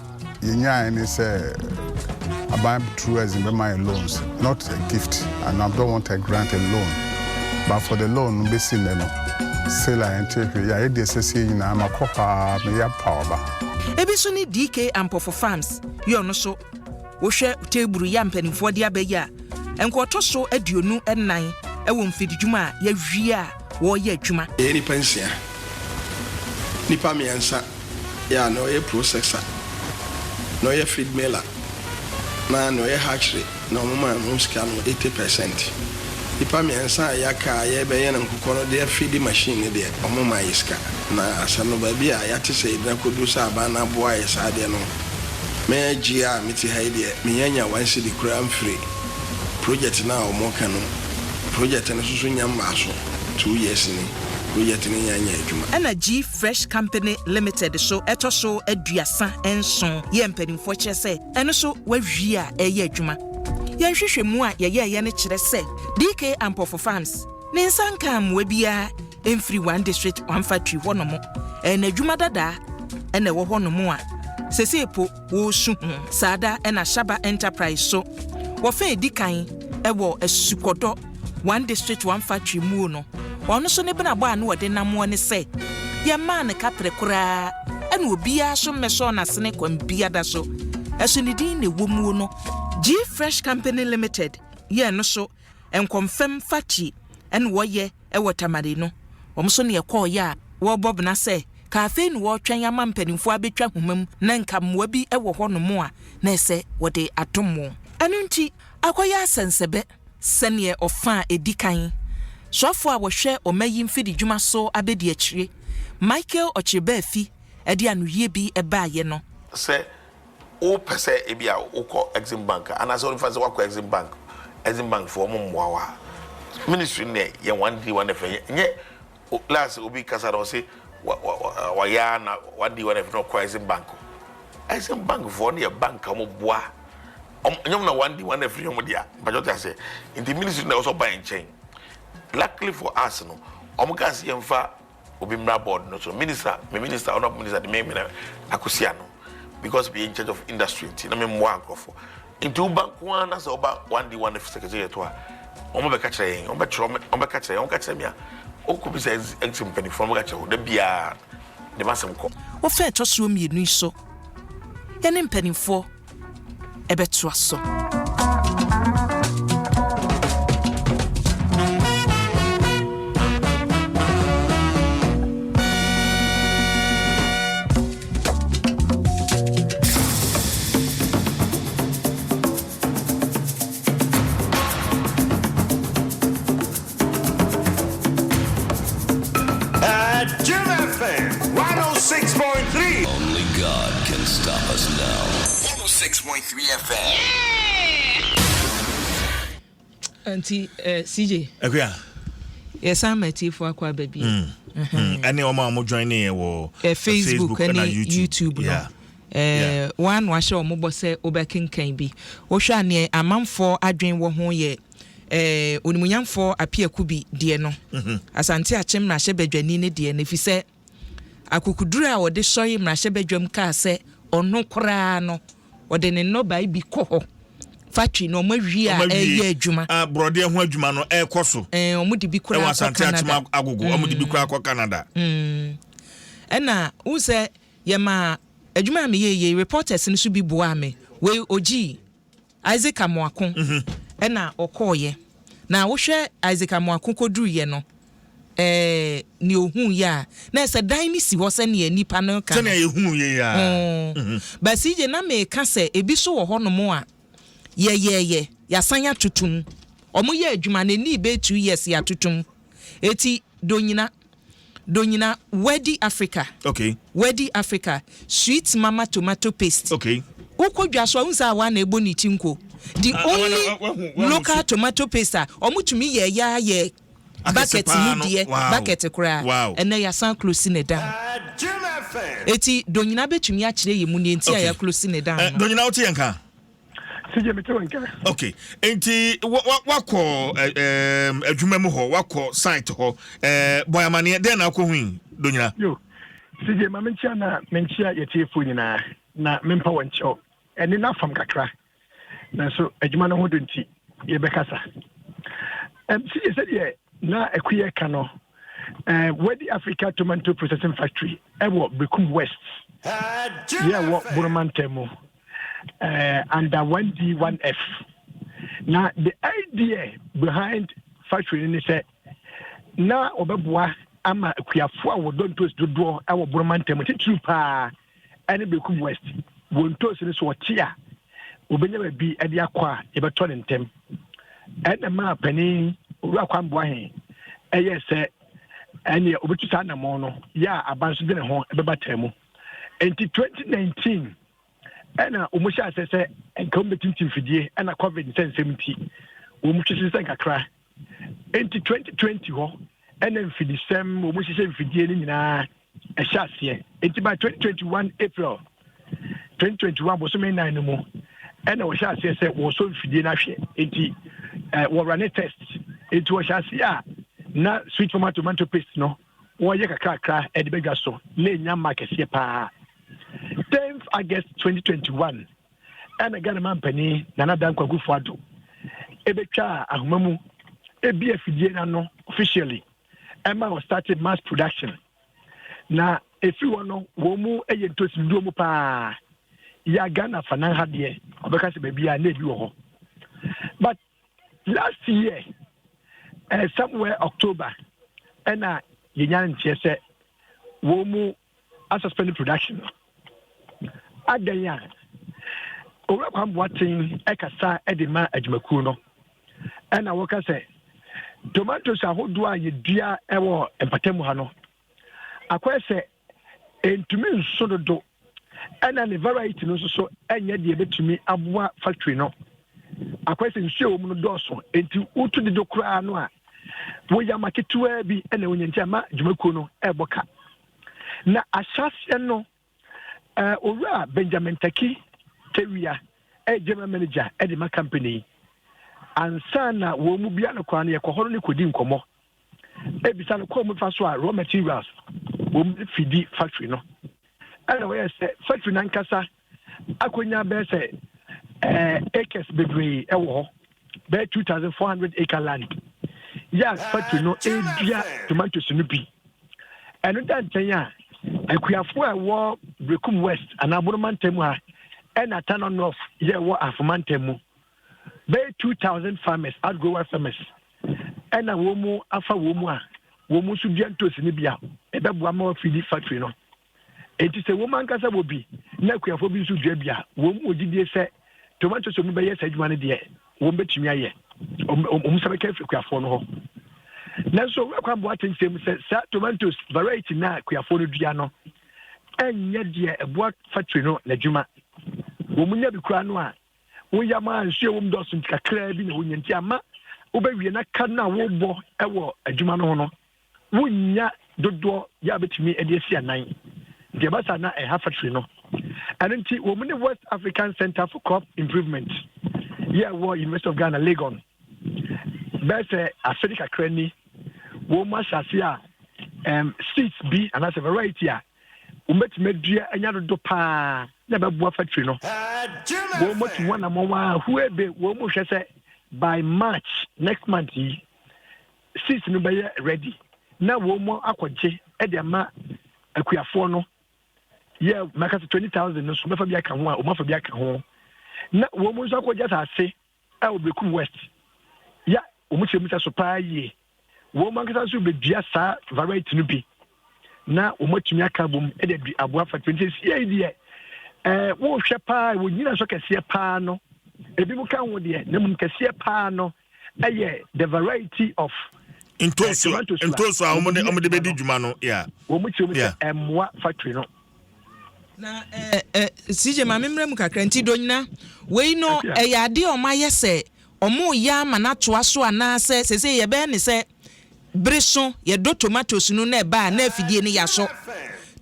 yɛnyaeɛ ne sɛ aban through Exim bɛma yɛn loans, not a gift, and I don't want a grant, a loan, but for the loan no bɛsi nnɛ no, still a yɛnte hwee. Yɛayɛ deɛ ɛsɛ sɛ yɛ nyinaa, makɔ hɔ ara, meyɛ apaw aba. Ebi nso ne DK Ampofo Farms yɛ ɔno nso. Wohwɛ teeburu yi a mpanimfoɔ de aba yi a, nka ɔtɔ so 24 wɔ mfididwuma a yɛawie a. wɔreyɛ adwuma. Yɛyɛ nnipa nsia. Nnipa mmiɛnsa yɛ a nea ɔyɛ processor, nea ɔyɛ feed miller na nea ɔyɛ hatchery na wɔmaa yɛn ho sika no 80 percent. Nnipa mmiɛnsa a yɛaka a yɛrebɛyɛn nkokɔ no de afeedi machine no deɛ, wɔmmaa yɛn sika. Na asɛm no baabi a yɛate sɛ yɛgyina kɔduru sɛ aban no aboa yɛ saa deɛ no, me gye a mete ha yi deɛ, mennya nya one cedi koraa mfiri project no a wɔreka no mu. Project no nso so nnya mmaa so, 2 years ni, project no nnya nyɛɛ adwuma. Ɛna G Fresh Company Limited so ɛtɔ so 37 yɛ mpanimfoɔ kyerɛ sɛ ɛno nso wawie a ɛreyɛ adwuma. Yɛn nhwehwɛmu a yɛyɛeɛ no kyerɛ sɛ DK Ampofo Farms ne nsa nkaa mmoa biara mfiri One District One Factory hɔnom. Ɛyɛ n'adwuma dadaa na ɛwɔ hɔnom a sesei po wɔresu ho. Saa da na Shaba Enterprise so wɔ fã a ɛdi kan wɔ Asukɔdɔ One District One Factory muo no, ɔno nso ne benabɔ a na ɔde namoɔ ne sɛ yɛmmaa no kaprɛ koraa ɛna obiara nso mmɛsɔɔ n'asene kwan biada so. Ɛso ne din na ɛwɔ muo no. G-Fresh Company Limited yɛɛ no so nkɔmfam factory ɛna wɔyɛ wɔ Tamale no, wɔn nso na ɛkɔɔeɛ a wɔrebɔ bena sɛ ka afei na wɔretwɛn ama mpanimfoɔ abɛtwa nhoma mu na nka mmoa bi wɔ hɔnom a na ɛsɛ wɔde adom wɔn. Ɛno nti, akɔyɛ asɛnsɛbɛ sɛdeɛ ɔfa a ɛdi kan soafoɔ a wɔhwɛ ɔma yi mfididwuma so abɛdiakyire, Michael Ɔkyerebaafi de anoyie bi baeɛ no. Sɛ wopɛ sɛ ebi a wokɔ Exim Bank a, anaasɛ wofa sɛ woakɔ Exim Bank, Exim Bank foɔ wɔn mmoa wo a, ministry no deɛ yɛn one D one F nyɛ nyɛ last obi kasa na ɔse wa wa wa wayɛ ara na one D one F na ɔkɔ Exim Bank. Exim Bank foɔ no yɛ bank a wɔn boa wɔn nyɛ wɔn na one D one F nyɛ wɔn dea mpakyɛ wote aseɛ nti ministry no na ɛwɔ sɛ ɔba yɛn nkyɛn luckily for us no wɔn kaa sɛ yɛnfa obi mmra board no so minister me minister honourable minister de me mena akosi ano because me in charge of industry nti na me mmoa nkurɔfo nti woba nko ara na sɛ woba one d one secretariat a wɔn bɛka kyerɛ yɛn wɔn bɛkyerɛ wɔn bɛka kyerɛ yɛn wɔn ka kyerɛ me a wokɔ bi sɛ ɛnti mpanimfoɔ wɔn bɛka kyerɛ wo da biara de m'asɛm kɔ. Wɔfa ɛtɔ soɔ mmienu yi so yɛne mpanimfoɔ ɛbɛtoa so. Jim FM 106.3. Only God can stop us now. 106.3 FM. Nti eh, CJ. Akuya. Yɛsan ma atiefo akɔ aba bi. Ɛne wɔn a wɔn join ne yɛ wɔ eh, Facebook ɛne YouTube no. Eh, wɔn ano ahyɛ wɔn bɔ sɛ wɔbɛkenkan bi. Wohwɛ a neɛ amanfoɔ adwen wɔ ho yɛ eh, onimunyamfoɔ Appiah Kubi deɛ no, mhm. Asante Akyem mmarahyɛbadwani no deɛ no, ɛfiri sɛ akokoduru a ɔde sɔre mmarahyɛbadwam kaa sɛ ɔno koraa no ɔde ne nnɔbae bi kɔ hɔ factory na ɔmo awie a ɛyɛ adwuma. Ah, borɔdeɛ ho adwuma no ɛrekɔ so. Ɛɛ ɔmo de bi koraa kɔ Canada. Ɛwɔ Asante Akyem Agogo, ɔmo de bi koraa kɔ Canada. Ɛna n sɛ yɛma adwuma a meyɛ yie reporters no so bi boaa me wei ogyii Isaac Amoako ɛna ɔkɔɔyɛ. Na wohwɛ Isaac Amoako kɔduruiɛ no, ɛɛ nea ohuuiɛ a, na ɛsɛ dan no si hɔ sɛnea nnipa no ka no. Sɛnea yɛhuuiɛ yi ara. But CJ, na meka sɛ ebi so wɔ hɔnom a, yɛyɛɛyɛ, yɛasan atoto mu. Wɔyɛ adwuma no, ɛnnii bɛyɛ 2 years yɛatoto mu. Eti Donyina, Donyina, Wedi Africa. Okay. Wedi Africa, sweet mama tomato paste. Okay. Wokɔ dwa so a, wohu sɛ awa na ɛbɔ ne ti nko. The Ah, only wahu local so. tomato paste a wɔtumi yɛ ya yɛ Akɛse bucket paa mu no. deɛ Wow. bucket koraa. Wow. Ɛnɛ yɛasan close ne down. Eti Donyina bɛtumi akyerɛ yɛ mu nea nti a Okay. yɛ close ne down Eh, no. Donyina wote yɛn ka? CJ mete wo nka. Okay. Nti wakɔ adwuma mu hɔ, wakɔ site hɔ. Eh, bɔ amaneɛ dɛn na akɔ hui Donyina? Yo. CJ ma menkyia na menkyia yɛtiefoɔ nyinaa na mempa wɔn kyɛw. Ɛne no afam kakra. Nanso adwuma no ho do nti yɛbɛkasa. CJ sɛdeɛ na akuyɛ ka no, Wadi Africa Tomato Processing Factory ɛwɔ Berekum West yɛ wɔ Boroma ntam mu under 1D 1F. Na the idea behind factory no ne sɛ na wɔbɛboa ama akuafoɔ a wɔdɔ ntoosi dodoɔ wɔ Bono mantam titiriw paa ne Berekum West wɔ ntoosi no so wɔte a wɔbɛnya baabi de akɔ a yɛbɛtɔ ne ntɛm. Ɛna maa panin Owura Kwame Boahen ɛyɛ sɛ ɛneɛ ɔbɛtu saa anammɔn no yɛ a aba nso de ne ho ɛbɛbata mu. Nti 2019 ɛna wɔn hyɛ asɛ sɛ nka wɔn bɛtintim fidie ɛna covid nsɛnsɛm nti wɔn twitwi sɛ nkakra. Nti 2020 hɔ ɛna mfidisɛm wɔn hyehyɛ mfidie no nyinaa ɛhyɛ aseɛ. Nti by 2021 April 2021 bosome nnan no mu ɛna wɔhyɛ aseɛ sɛ wɔsɔ mfidie no ahwɛ. Nti eh, wɔwura ne test. Nti wɔhyɛ aseɛ a na sweet former tomato paste no wɔyɛ kakrakra ɛde bɛdwa so na enya mma kɛseɛ paa. 10th August 2021 ɛna Ghana mampanin Nana Dankwa Akufo-Addo ɛbɛtwaa ahoma mu ebi afidie no ano officially ɛma wɔ started mass production na ɛfiri hɔ no wɔn mu yɛ ntɔsimduo mu paa yɛ Ghana fanan ha deɛ ɔbɛka sɛ baabi a na ebi wɔ hɔ but last year uh, somewhere October ɛna yɛnya nteɛ sɛ wɔn mu asuspend production no. Adɛn a Owura Kwame Boateng kasa de ma adwumakuo no ɛna wɔka sɛ tomatoes ahodoɔ a yɛdua wɔ mpatamu ha no akɔyɛ sɛ ɛntumi nso dodo ɛna ne variety no nso so ɛnyɛ deɛ ɛbɛtumi aboa factory no akɔyɛ sɛ nsuo wɔ mu no dɔɔso nti wotu dodo koraa no a woyam aketewaa bi ɛna wonya nti ama dwumakuo no ɛrebɔ ka. Na ahyɛaseɛ no, eh, Owura Benjamin Taki Tawia ɛyɛ general manager ɛde ma company yi. Ansa na wɔn mu bia no koraa no yɛkɔ hɔ no ne kɔdi nkɔmmɔ. Ebisa no kɔn mu fa so a raw materials wɔn mu fidi factory no. Ɛna wɔyɛ sɛ factory no ankasa akɔnya bɛyɛ sɛ eh, acres bebree ɛwɔ hɔ bɛyɛ 2400 acre land yɛ a factory no ɛredua tomatoes no bi. Ɛno da nkyɛn a, akuafoɔ a ɛwɔ Berekum West anaa Bono mantam ha ɛna Tano North yɛ ɛwɔ Ahafo mantam mu bɛyɛ 2000 farmers, outgrower farmers ɛna wɔn mu afa wɔn mu a wɔn mu nso dua ntoosi no bi a ɛbɛboa ma wɔafidi factory no. Enti sɛ wɔn ankasa wɔ bi na akuafoɔ bi nso dua bi a, wɔn mu wɔ gyidie sɛ tomatoes a wɔn bɛyɛ saa adwuma no deɛ wɔn bɛtumi ayɛ. Wɔn nsa bɛka afiri akuafoɔ no hɔ. Nanso Owura Kwame Boateng kyerɛ mu sɛ saa tomatoes variety no a akuafoɔ no dua no ɛnyɛ deɛ ɛboa factory no n'adwuma. Wɔn nya bi koraa no a woyam a nsuo a ɛwɔ mu dɔɔso nti kakraa bi na wonya nti ama wobɛwie na ka no a wobɔ wɔ adwuma no ho no wonnya dodoɔ yɛ a bɛtumi de asi anan nti ɛba saa na ɛha factory no. Ɛno nti wɔn ne West African Center for Crop Improvement yɛ wɔ University of Ghana Legon bɛyɛ sɛ afe ne kakra ni wɔn mu ahyɛ ase a um, seeds bi anaasɛ variety a wɔbɛtumi adua anya dodo paa na ɛbɛboa factory no. Wɔn mu atu ho anammɔn a huebe wɔn mu hwɛ sɛ by March next month yi seeds no bɛyɛ ready na wɔn mu akɔgye de ama akuafoɔ no yɛ mɛka sɛ 20,000 no nso bɛfa bi aka ho a wɔn afa bi aka ho na wɔn mu nso akɔgye asase a wɔ Berekum West ya wɔn kyerɛ mu sɛ so paa yie wɔn mu ankasa nso bɛdua saa variety no bi na wɔn atumi aka bom de adu aboa fa nti esi yɛ deɛ ɛɛ wɔrehwɛ paa wɔnyina so kɛseɛ paa no ebi mu ka ho deɛ na mmom kɛseɛ paa no ɛyɛ the variety of eh, ntoosu ntoosu a wɔn de wɔn de bɛdi dwuma no yeah wɔn kyerɛ mu sɛ ɛmmoa factory no. Na eh, eh, CJ maame mmerɛ mu kakra nti donyina wei no ɛyɛ adeɛ a wɔn ayɛ sɛ wɔn reyɛ ama no atoa so anaasɛ sese yɛbɛyɛ ne sɛ bere so yɛdɔ tomatoes no na ɛba a na afidie no yasɔ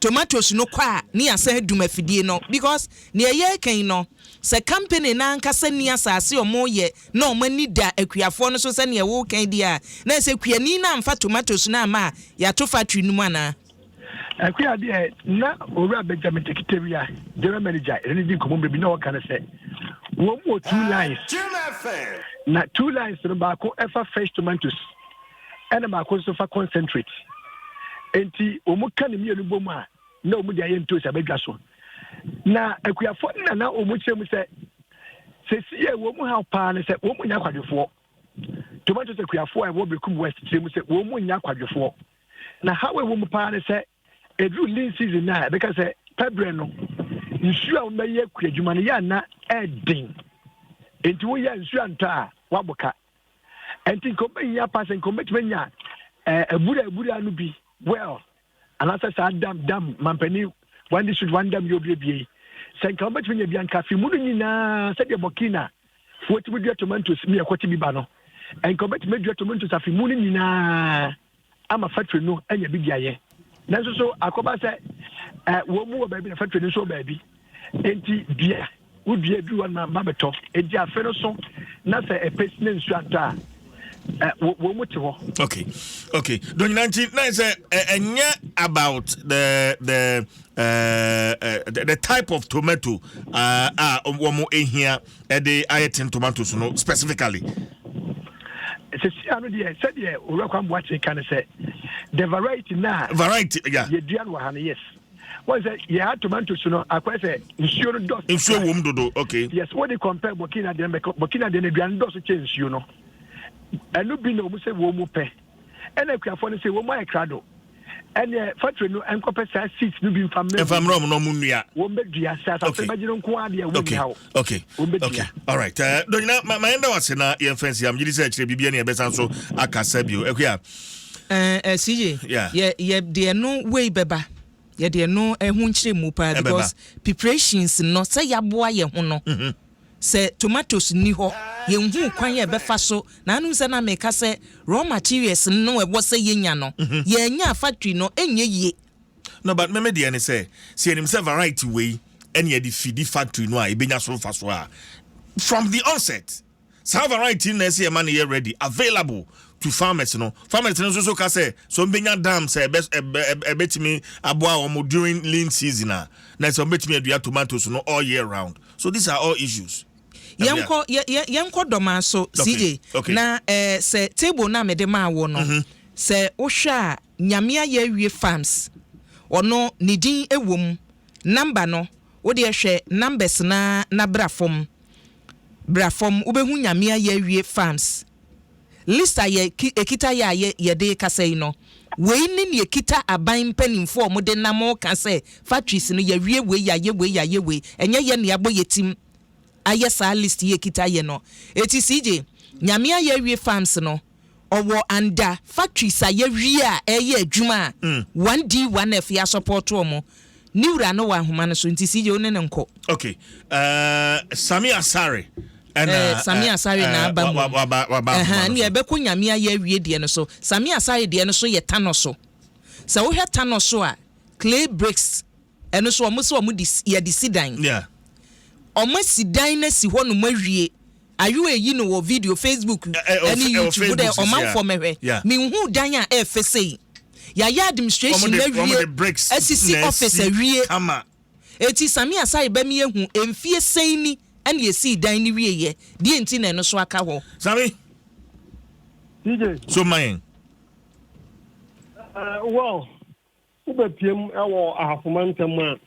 tomatoes no kɔ a ne yɛasan adum afidie no because nea yɛreka yi no Sɛ company no ankasa nni asase a wɔyɛ na wɔn ani da akuafoɔ no so sɛdeɛ woreka yi deɛ a, na ɛsɛ kuani no amfa tomatoes no amma a, yɛato factory no mu anaa? Akua deɛ, na Owura Benjamin Tekitewia, General Manager, yɛne no di nkɔmmɔ mmerɛ bi na ɔka no sɛ, wɔn wɔ two lines, na two lines no baako ɛfa fresh tomatoes ɛna baako nso fa concentrate. Enti wɔn ka ne mmienu bɔ mu a, na wɔn de ayɛ ntoosi abɛdwa so. Na akuafoɔ no na na wɔn kyerɛ mu sɛ sɛsi yɛ wɔn mu haw paa ne sɛ wɔn mu nya akwadwofoɔ. Tomatoes akuafoɔ a ɛwɔ Berekum West kyerɛ mu sɛ wɔn mu nyɛ akwadwofoɔ. Na haw a ɛwɔ mu paa ne sɛ ɛduru lean season no a ɛbɛka sɛ pɛbrɛ no nsuo a wɔbɛyɛ kuadwuma no yɛ ana ɛden. Enti woyɛ nsuo antɔ a woabɔ ka. Ɛnti nka wɔbɛhia paa sɛ nka wɔbɛtumi anya abura abura no bi well anaasɛ saa dam dam mampanin one district one dam yɛ obiebie yi sɛ nka wɔbɛtumi anya bi anka fi mu no nyinaa sɛdeɛ Burkina wɔtumi dua tomatoes mi ɛkɔte bi ba no nka wɔbɛtumi adua tomatoes afi mu no nyinaa ama factory no anya bi de ayɛ nanso so akɔba sɛ wɔn mu wɔ baabi na factory no nso wɔ baabi nti dua wodua duru hɔ ma ba bɛtɔ enti afe no so na sɛ ɛpɛ si na nsuo atɔ a wɔn mu te hɔ. Okay okay donyina nti na sɛ ɛnyɛ about the the uh, uh, the type of tomato a uh, wɔn ehia ɛde ayɛ tin tomatoes no specifically. Sisi ano deɛ sɛdeɛ owura kwan buakye ka no sɛ the variety na variety yeah yɛdua no wɔ ha no yes wɔn sɛ yɛ ha tomatoes no akɔyɛ sɛ nsuo no dɔs nsuo wɔ mu dodo okay yes wɔde compare Burkina deɛ no Burkina deɛ no aduane dɔso kyɛ nsuo no ɛno bi na wɔn sɛ wɔn mu pɛ ɛna akuafoɔ no sɛ wɔn ayɛ krado ɛneɛ factory no nkɔpɛ saa seeds no bi nfa mmerɛ nfa mmerɛ wɔn na wɔn nnua wɔn bɛ dua sɛ asase bɛgye no nko adeɛ wɔn nni haw okay wɔn bɛ dua okay all right uh, dɔnyina ma ma yɛn da wase na yɛn fɛn si am gyidi sɛ akyerɛ biribi ɛne yɛbɛsan so akasa bio akuya. Ɛɛ eh, CJ yeah. yɛ yɛ deɛ no wei bɛba yɛ deɛ no ɛho nkyerɛ paa because preparations no sɛ yaboa yɛ ho no. Mm -hmm. Sɛ tomatoes nni hɔ, yɛnhuu kwan a ɛbɛfa so, na ano sɛ na meka sɛ raw materials no ɛwɔ sɛ yɛnya no, yɛannya a factory no ɛnyɛ yie. No but me me deɛ ne sɛ, sɛ yɛnim sɛ variety wei ɛne yɛde fidi factory no a yɛbɛnya so mfasoɔ a, from the onset, saa variety no na ɛsɛ yɛma no yɛ ready, available to farmers no. Farmers no nso so ka sɛ, sɛ wɔbɛnya dam sɛ ɛbɛ ɛbɛ ɛbɛtumi aboa wɔn during lean season a, na sɛ wɔbɛtumi adua tomatoes no all year round. So these are all issues. Yɛnkɔ yɛ yɛ yɛnkɔ dɔmaa so CJ okay. na eh, sɛ table no a mede maa wo no mm -hmm. sɛ wohwɛ a Nyame ayɛ awie farms ɔno ne din wɔ mu number no wodeɛ hwɛ numbers na na bra fam bra fam wobɛhu Nyame ayɛ awie farms List a yɛ ekita yɛ a yɛ yɛde rekasa yi no, wei ne nea ekita aban mpanimfoɔ a wɔde nam reka sɛ factories no yɛawie wei, yɛayɛ wei, yɛayɛ wei. Ɛnyɛ yɛn na yɛabɔ yɛn tim ayɛ saa list yi a ekita yɛ no. Eti CJ, Nyame ayɛ awie farms no, ɔwɔ under factories a yɛawie a ɛreyɛ adwuma a 1D 1F yɛasɔpɔɔto wɔn. Ne wura no wɔ ahoma no so nti CJ wo ne no nkɔ. Okay, uh, Sami Asare. Ɛna, eh, Sami eh, Asare na eh, aba mu. Waba waba ahoma no so. Ɛbɛkɔ Nyame ayɛ awie deɛ no so. Sami Asare deɛ no so yɛ Tano so. Sɛ wohwɛ Tano so a, clay bricks ɛno so wɔn sɛ wɔn de yɛde si dan. Yeah. Wɔn asi dan no asi hɔ nom awie. Ayo eyi no wɔ video Facebook ɛne YouTube dɛ ɔmanfoɔ mɛhwɛ. Menhuu dan a ɛɛfɛ sei. Yɛayɛ administration no awie, asisi office awie. Eti Sammy Asare bɛme ahu mfie sɛn ni ɛna yɛsii dan no wieɛ, deɛ nti na ɛno so aka hɔ. Sammy, DJ. So ma yɛn. Uh, well, wobɛpiem wɔ Ahafo mantam a,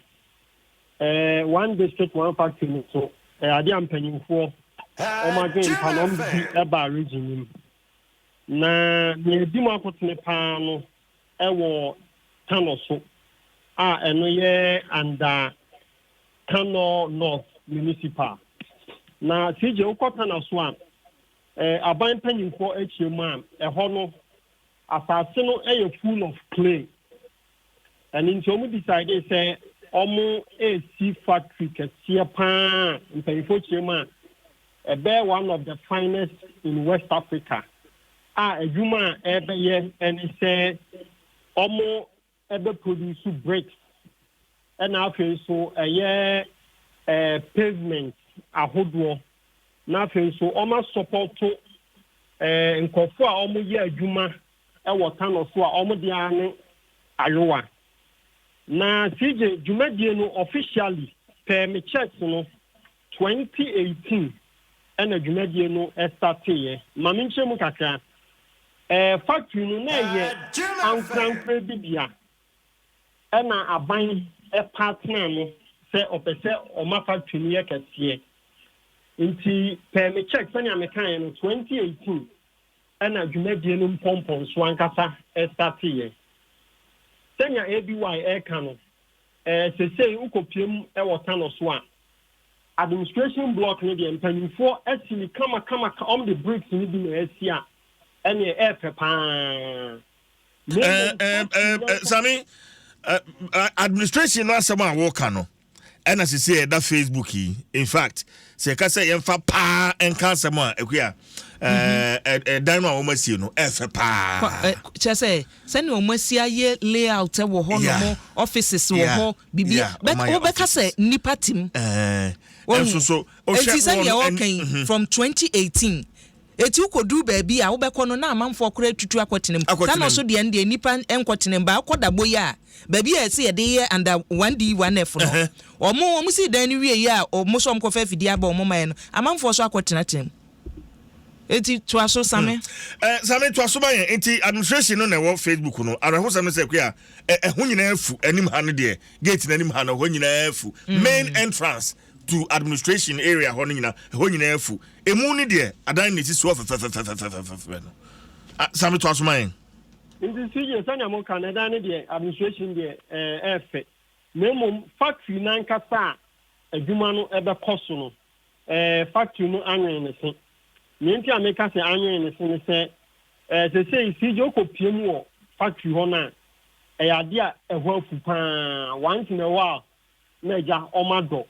eh, one district one factory no so eh, adeɛ a mpanyimfoɔ wɔn adwene mpa na wɔn bi ɛbaa region no mu. Na nea edi mu akotene paa no ɛwɔ Tano so a ɛno yɛ under Tano North Municipal. Na CJ wokɔ Tano so a, eh, aban mpanyimfoɔ akyia mu a ɛhɔ no Asase no yɛ full of clay. Ɛno nti wɔn decide sɛ wɔn resi factory kɛseɛ paa mpanyinfoɔ kyerɛ mu a ɛbɛyɛ one of the finest in West Africa a adwuma a ɛbɛyɛ ɛne sɛ wɔn ɛbɛ produce bricks ɛna afei nso ɛyɛ ɛɛ pavement ahodoɔ na afei nso wɔn asɔpɔto ɛɛ nkurɔfoɔ a wɔyɛ adwuma ɛwɔ tanɔ so a wɔn de ara ne ayowa na CJ dwumadie no officially pɛɛ me checks no 2018 ɛna dwumadie no ɛstarteeɛ ma me nkyerɛ mu kakra. Ɛɛ factory no na ɛyɛ ankorankorɛ bi dea ɛna aban partner no sɛ ɔpɛ sɛ ɔma factory no yɛ kɛseɛ nti pɛɛ me check sɛnea mekaeɛ no 2018. na dwumadie no mpɔmpɔnsoɔ ankasa starteeɛ. Sɛnea ABY reka no, sesei wokɔpue mu wɔ Tano so a, administration block no deɛ mpanimfoɔ asi no kamakama, wɔde bricks no bi na asi a, ɛneɛ ɛyɛ fɛ pa ara. Sami, administration no asɛm a wɔka no ɛna sisi ɛda Facebook yi. In fact, sɛ yɛka sɛ yɛmfa paa nka asɛm a akua ɛdan no a wɔn asie no ɛfɛ paa. Kyerɛ sɛ sɛnea wɔn asi ayɛ layout wɔ hɔ nom, offices wɔ hɔ, bibi bɛ wobɛka sɛ nipa tim. Ɛnso so eti sɛnea wɔka yi from 2018 Eti wokɔduru baabi a wobɛkɔ no na amanfoɔ koraa atutu akɔtena mu. Tano so deɛ no deɛ nnipa nkɔtena mu. But wokɔ Dabo yi a, baabi a ɛsɛ yɛde yɛ under 1D 1F no, wɔn wɔn sii dan no wieeɛ a wɔn nso wɔkɔfa afidie aba wɔn maeɛ no, amanfoɔ nso akɔtenatena mu. Eti toa so Same. Eh, Same toa so ma yɛn. Enti administration no na ɛwɔ Facebook no. Awerɛhosɛm ne sɛ Akua, ɛho nyinaa afu. Anim ha no deɛ, gate no anim ha no, ɛhɔ nyinaa afu. Main entrance to administration area hɔ no nyinaa, ɛhɔ nyinaa afu. Emu no deɛ, adan na esisi hɔ fɛfɛfɛfɛfɛfɛ no. Ah, Sami toa so ma yɛn. Nti CJ, sɛnea moka no, ɛdan no deɛ, administration deɛ, ɛɛ fɛ. Na mmom factory no ankasa a adwuma no bɛkɔ so no, ɛɛ factory no anwene ne se. Nea nti a meka sɛ anwene ne se ne sɛ, ɛɛ seesei CJ wokɔpue mu wɔ factory hɔ no a, ɛyɛ adeɛ a ɛhɔ afu paa. Once in a while, na agya wɔn adɔ.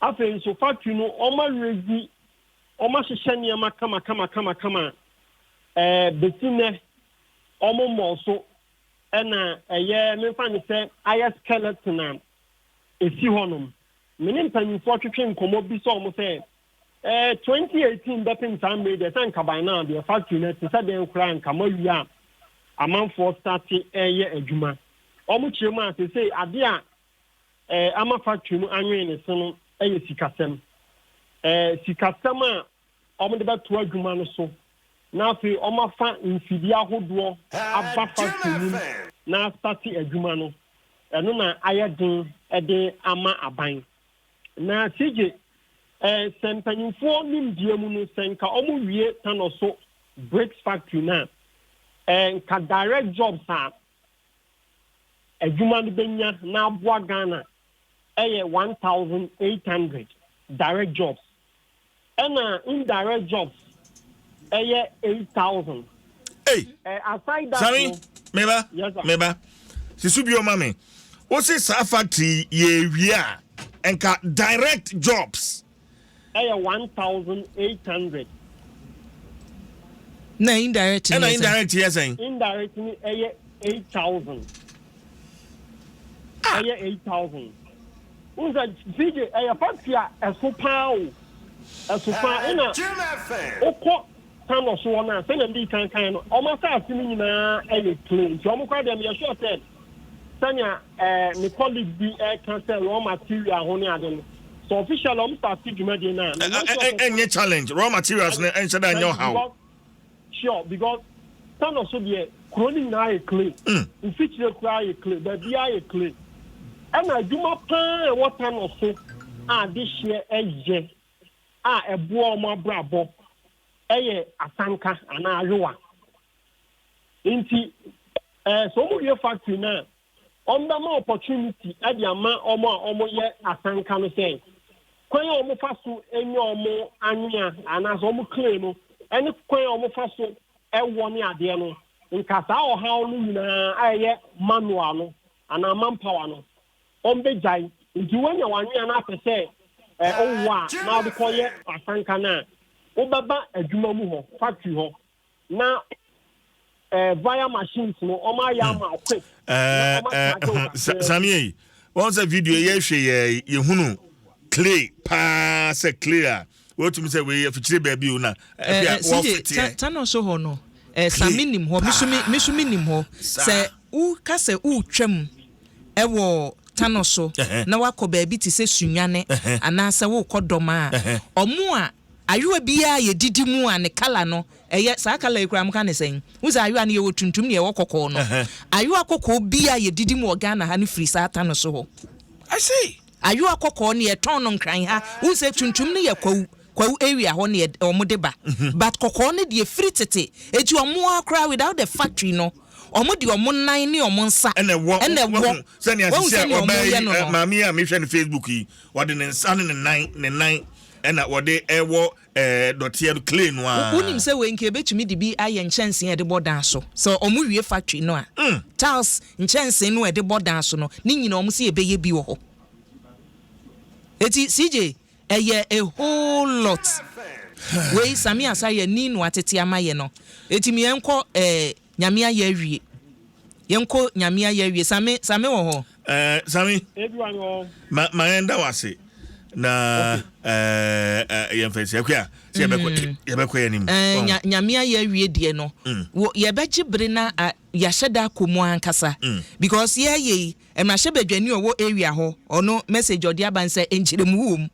Afei nso factory no wɔn aredi, wɔn ahyehyɛ nneɛma kama kama kama kama a ɛɛ besi nnɛ wɔn mmɔɔ so ɛna ɛyɛ memfa ne sɛ ayɛ skeleton a esi hɔnom. Me ne mpanyinfoɔ twetwe nkɔmmɔ bisa wɔn sɛ ɛɛ 2018 bɛpem saa mmere deɛ sɛ nka by now deɛ factory no ɛte sɛ dɛn koraa nka moawie a amanfoɔ starte ɛreyɛ adwuma. Wɔn kyerɛ mu a seesei adeɛ a eh, ama factory no anwene ne se no yɛ sikasɛm. Eh, sikasɛm a wɔde bɛto adwuma no so na afei wɔafa mfidie ahodoɔ aba factory no mu na astate adwuma no, ɛno na ayɛ den de ama aban. Na CJ, eh, sɛ mpanyinfoɔ nimdeɛ mu no, sɛ nka wɔwie Tanoso bricks factory no a, eh, nka direct jobs a adwuma no bɛnya na aboa Ghana yɛ 1,800 direct jobs ɛna indirect jobs ɛyɛ 8,000. Hey, eh, aside that Sami, no, meba, yes, sir. meba. Sisu bio ma me. Wo se saa factory yɛ wie a, nka direct jobs Ɛyɛ 1,800. Na indirect no Ɛna yɛ sɛn? indirect yɛ sɛn? Indirect no ɛyɛ 8,000. Ɛyɛ 8,000. Wohu sɛ CJ ɛyɛ factory a ɛso paa o. Ɛso paa ɛna wokɔ Tano so hɔ no a sɛnea mede kan kan no wɔn asase no nyinaa ɛyɛ clay nti wɔn koraa deɛ meyɛ sure sɛ sɛnea eh, me colleague bi ɛka sɛ raw material ho ne ade no so officially wɔn start dwumadie no a meyɛ sure sɛ ɛnyɛ challenge raw materials no ɛnhyɛ da nyɛ ɔhaw. Sure because Tano so deɛ kuro no nyinaa yɛ clay mfikyire koraa yɛ clay baabiara yɛ clay ɛna adwuma paa ɛwɔ Tano so a adehyeɛ ɛyɛ a ɛboa wɔn abrabɔ ɛyɛ asanka anaa ayowa. Nti eh, sɛ wɔn wie factory no a, wɔn bɛma opportunity de ama wɔn a wɔyɛ asanka no sɛ kwan a wɔfa so nya wɔn anwea anaasɛ wɔn clay no ɛne kwan a wɔfa so ɛwɔ ne adeɛ no, nka saa ɔhaw no nyinaa a ɛyɛ manual no anaa manpower no wɔbɛgyae. Nti woanya w'anwea na apɛ sɛ wowo a na wode kɔyɛ asanka no a, wobɛba adwuma mu hɔ, factory hɔ, na via machines no wɔn ayɛ ama wo quick. Na wɔn akyagye wo kakraa bi. Samie yi, wɔn sɛ video yɛ hwɛ yɛ yɛhunu clay paa sɛ clay a wɔtumi sɛ wei afikyire baabi o na ɛbi a wɔfeteɛ. Tano so hɔ no, Sami nim hɔ, me so me nim hɔ. Sɛ woka sɛ wotwam wɔ Tano so na woakɔ baabi te sɛ Sunyani anaasɛ worekɔ Dɔma a, wɔn a ayowa biara a yɛdidi mu a ne kala no ɛyɛ saa kala yi koraa moka ne sɛn? Wohu sɛ ayowa no yɛwɔ tuntum ne yɛwɔ kɔkɔɔ no. Ayowa kɔkɔɔ biara a yɛdidi mu wɔ Ghana ha no firi saa Tano so hɔ. I see. Ayowa kɔkɔɔ no yɛtɔn no Nkran ha. Wohu sɛ tuntum no yɛ kwawu. Kwawu area hɔ na wɔn de ba. But kɔkɔɔ no deɛ firi tete. Eti wɔn ara koraa without the factory no, wɔn de wɔn nan ne wɔn nsa ɛna ɛwɔ. Ɛna ɛwɔ. Wahu sɛnea Wahu sisi a sɛnea ɔbaa wɔn yi yɛ no eh, no. maame yi a mehwɛ no Facebook yi, wɔde ne nsa ne ne nan ne nan ɛna wɔde ɛwɔ ɛɛ dɔteɛ no clay no ara. Wonim sɛ wei nka yɛbɛtumi de bi ayɛ nkyɛnsee a yɛde bɔ dan so. Sɛ wɔn wie factory no a, tiles nkyɛnsee no a yɛde bɔ dan so no, ne nyinaa wɔn se yɛbɛyɛ bi wɔ hɔ. Eti CJ, ɛyɛ a whole lot. Wei Sammy Asare ani na watete ama yɛ no. Eti me yɛnkɔ eh, Nyame ayɛ awie. Yɛnkɔ Nyame ayɛ awie. Sammy, Sammy wɔ hɔ? Eh, Sammy, ma, ma yɛnda wo ase na eh, eh, yɛmfa nsi akua sɛ yɛbɛkɔ mm. yɛbɛkɔ yɛn anim. Eh, nya, Nyame ayɛ awie deɛ no, mm. yɛbɛgye bere na uh, yɛahyɛ da akɔ mu ankasa. Mm. Because yɛyɛ yi, mmarahyɛbadwani ɔwɔ area hɔ, ɔno message ɔde aba nsɛ nkyerɛmu wɔ mu.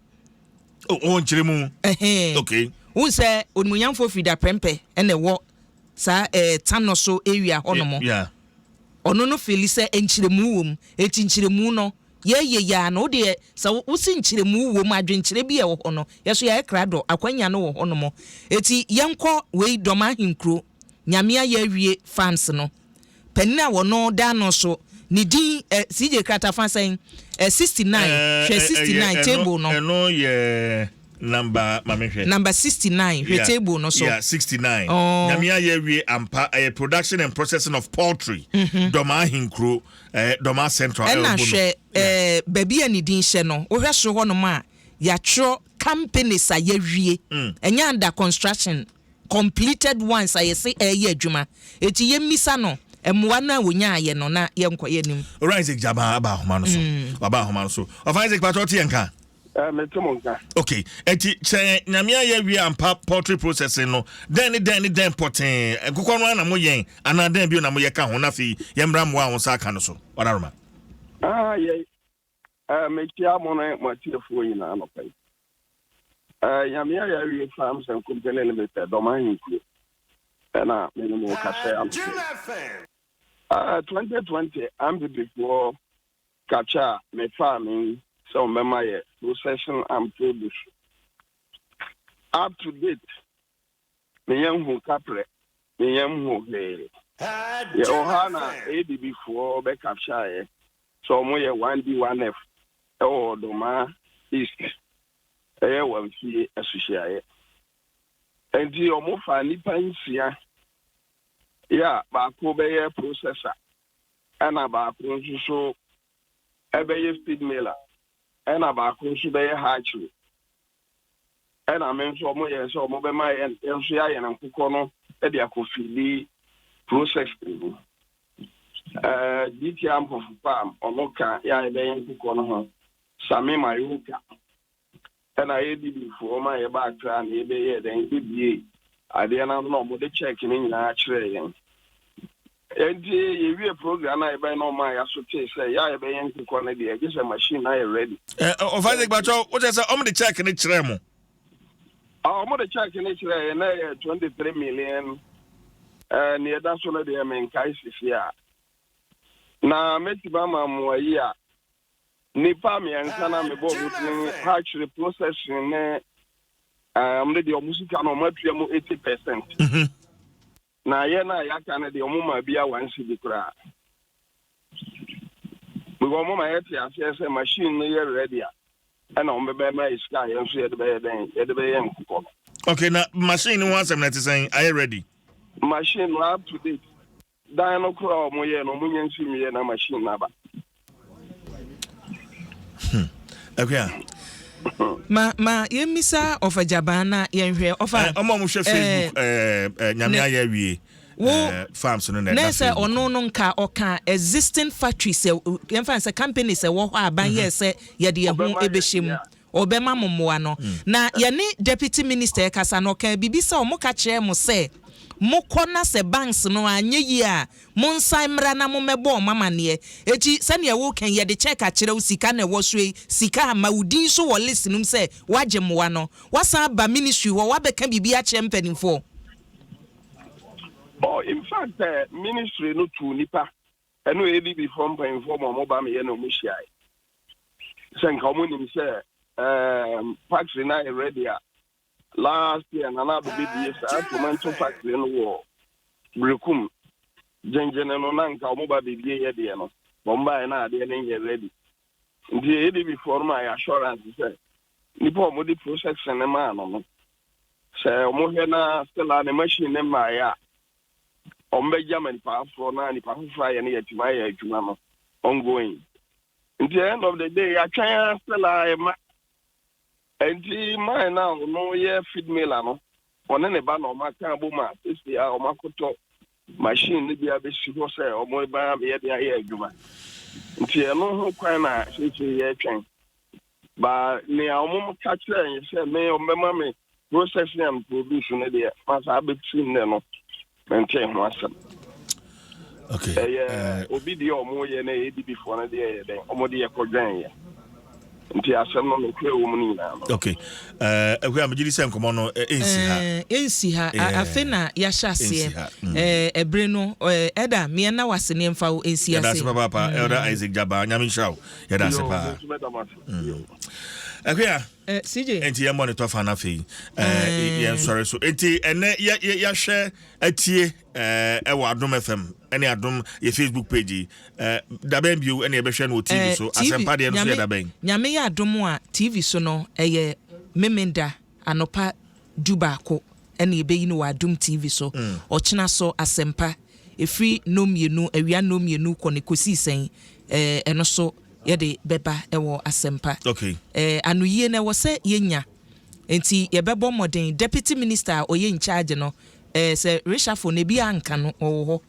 Oh, oh nkyerɛmu. Ɛhɛn. Okay. Wohu sɛ onimuonyamfoɔ firi da prɛmpɛ ɛna ɛwɔ saa ɛɛ Tano so area hɔ nom. Yeah. Ɔno no feeli sɛ nkyerɛmu wɔ mu. Eti nkyerɛmu no yɛyɛ yi ara no wo deɛ sɛ wo se nkyerɛmu wɔ mu adwenkyerɛ bi a ɛwɔ hɔ no yɛ so yɛayɛ krado akwanya no wɔ hɔ nom. Eti yɛnkɔ wei Dɔm Ahenkuro Nyame ayɛ awie farms no. Panin a wɔno da ano so ne din ɛ CJ kratafa sɛn ɛ 69 hwɛ 69 table no. Ɛno yɛ number ma me hwɛ. Number 69 hwɛ table no so. Yeah 69. Oh. Nyame ayɛ awie ampa ɛyɛ production and processing of poultry. Mm -hmm. Dɔmaa Ahenkuro eh, Dɔmaa Central. Ɛna hwɛ eh, baabi a ne din hyɛ no wohwɛ soro hɔnom a yɛatwerɛ companies a yɛawie mm. ɛnyɛ under construction completed ones a yɛse ɛreyɛ adwuma. Enti yɛmmisa no mmoa no a wɔnyaaeɛ no na yɛnkɔ yɛnim. Owura Isaac Gyabaa aba ahoma no so. Waba ahoma no so. Ɔfa Isaac patro ɔte yɛn nka? Eh, mete mo nka. Okay, eti sɛ Nyame ayɛ wie ampa poultry processing no, dɛn ne dɛn ne dɛn pɔtee, nkokɔ no ara na moyɛn anaa dɛn bio na moyɛ ka ho na afei yɛmmra mmoa a wo nsa aka no so. Wadaroma. Ah, yɛ, eh, mekyia mo ne mo atiefoɔ nyinaa anɔpa yi. Eh, Nyame ayɛ awie Farms and Company Limited, Dɔm Ahenkuro, ɛna me ne mo kasa anɔpa yi. Eh, 2020 Ambibifoɔ kakya a mefaa me sɛ wɔbɛma yɛ processing and produce. Up to date, Me yam hu kaprɛ, me yam hu hwee. Yɛwɔ hɔ a na ADB foɔ bɛ capture yɛ sɛ ɔmo yɛ 1D 1F ɛwɔ Ɔdɔmaa East ɛyɛ Wamfie asuhyiaeɛ. Ɛnti ɔmo faa nnipa nsia yɛ a baako bɛyɛ processor ɛna baako nso so ɛbɛyɛ feed miller ɛna baako nso bɛyɛ hatchery. Ɛna me nso ɔmo yɛɛ sɛ ɔmo bɛma yɛn yɛn nso yɛayɛn nkokɔ no de akɔ fidi processing mu. Ɛɛ DT Ampofo Farm ɔno ka yɛ a yɛbɛyɛ nkokɔ no ho. Same Mayoka ɛna ADB foɔ ma yɛba Accra na yɛbɛyɛɛ dɛn yɛbɛbie adeɛ no ano na ɔmo de check no nyinaa kyerɛɛ yɛn. Enti yɛwie program no a yɛbɛyɛ na ɔmaa yɛaso tee sɛ yɛ a yɛbɛyɛ nkokɔ no deɛ gye sɛ machine no ayɛ ready. Ɛ ɔfa Isaac Bakyɛ wo kyerɛ sɛ ɔmo de check no kyerɛɛ mo? Ah, ɔmo de check no kyerɛɛ yɛn na ɛyɛ 23 million. Eh, nea ɛda so no deɛ menkae sisi a. Na mɛtumi ama mo ayi a nnipa mmiɛnsa na mebɔ ɔmo din hatchery processing ne eh, ɔmo de deɛ ɔmo sika no ɔmo atua mu 80 percent. Na yɛn a yɛaka no deɛ ɔmo maa bia one cedi koraa. Because ɔmo ma yɛte aseɛ sɛ machine no yɛ ready a ɛna ɔmo bɛbɛ ma yɛ sika a yɛn nso yɛde bɛyɛ dɛn yɛde bɛyɛ nkokɔ no. Okay, na machine no ho asɛm no ɛte sɛn? Ayɛ ready? Machine no up to date. Dan no koraa a ɔmo yɛɛ no ɔmo nya nsi nwie na machine no aba. Hmm. Akua. Ma ma yɛmmisa ɔfa gyabaa na yɛnhwɛ ɔfa. Eh, ɔmo a wɔhwɛ Facebook eh, eh, nyame ayɛ awie. Wo eh, farms no na ɛda sɛ ɔno no nka ɔka existing factories sɛ yɛmfa sɛ companies ɛwɔ hɔ a aban yɛɛ sɛ yɛde ɛho ɛbɛhyɛ mu. Ɔbɛma mo mmoa no. Na yɛne Deputy Minister rekasa no, ɔkaa biribi sɛ wɔka kyerɛɛ mo sɛ mokɔ na sɛ banks no anyɛ yie a, monsan mmra na mommɛbɔ wɔn amaneɛ. Enti sɛdeɛ woreka yi, yɛde cheque akyerɛ wo, sika na ɛwɔ so yi, sika amma wo din so wɔ list no mu sɛ woagye mmoa no. Woasan aba Ministry hɔ, woabɛka biribi akyerɛ mpanimfoɔ? Oh, in fact, eh, ministry no tuu nipa ɛne ADB foɔ mpanyinfoɔ ma wɔn ba meyɛ na wɔn hyiae. Sɛ nka wɔn nim sɛ um, factory no ayɛ ready a. Last year Nana Addo bɛbie saa tomato factory no wɔ Berekum gyengyene no na nka wɔn ba bɛbie yɛ deɛ no wɔn baeɛ na adeɛ no nyɛ ready. Nti ADB foɔ no ma yɛ assurance sɛ nipa a wɔde processing no maa no no sɛ wɔhwɛ na still a ne machine no mmaeɛ a wɔbɛgya ma nipa afoforɔ na nipa foforɔ ayɛ no yɛatumi ayɛ adwuma no ongoing. Nti end of the day yɛatwɛn ara still a ɛma. Nti man no a ɔno yɛ feed miller no ɔne ne ba na wɔn aka abom a sisi a wɔn akɔtɔ machine no bi abɛsi hɔ sɛ wɔn ba abɛyɛ de ayɛ adwuma. Nti ɛno ho kwan na sisi yɛretwɛn. Ba nea wɔn ka kyerɛ yɛn sɛ me wɔn bɛma me processing and produce no deɛ ma saa bɛsi nnɛ no mente ho asɛm. Okay. Ɛyɛ eh, obi deɛ ɔmo yɛ na ɛyɛ dibifoɔ no deɛ yɛ dɛn ɔmo de yɛ kɔdwɛn yɛ nti asɛm no nokorɛ wɔ mu no nyinaa no. Okay. Eh, ɛhwɛ a megye di sɛ nkɔmmɔ no ɛnsi ha. Ɛnsi ha. Afe na yɛahyɛ aseɛ. Ɛbere no ɛda meɛ na wase ne ɛmfa wo ɛnsi ase. Yɛda ase papaapa Elder Isaac Jaba nyame nhyira wo. Yɛda ase paa. Ɛhwɛ a. CJ. Enti yɛmmɔ ne tɔfa no afei yɛnsɔre so. Enti ɛnɛ yɛahwɛ atie ɛwɔ Adom FM ɛne Adom yɛ Facebook page yi. Dabɛn bio ɛne yɛbɛhwɛ no wɔ TV so. Asɛmpa deɛ no so yɛ dabɛn. Nyame yɛ adom a TV so no ɛyɛ Memenda anɔpa 11 ɛna yɛbɛyi no wɔ Adom TV so. Ɔkyena so Asɛmpa ɛfiri nnɔnmienu awia nnɔnmienu kɔ no kɔsii sɛn ɛno so yɛde bɛba wɔ Asɛmpa. Okay. Anoyie no ɛwɔ sɛ yɛnya nti yɛbɛbɔ mmɔden. Deputy Minister a ɔyɛ in charge no sɛ reshuffle no ebi anka no ɔwɔ hɔ.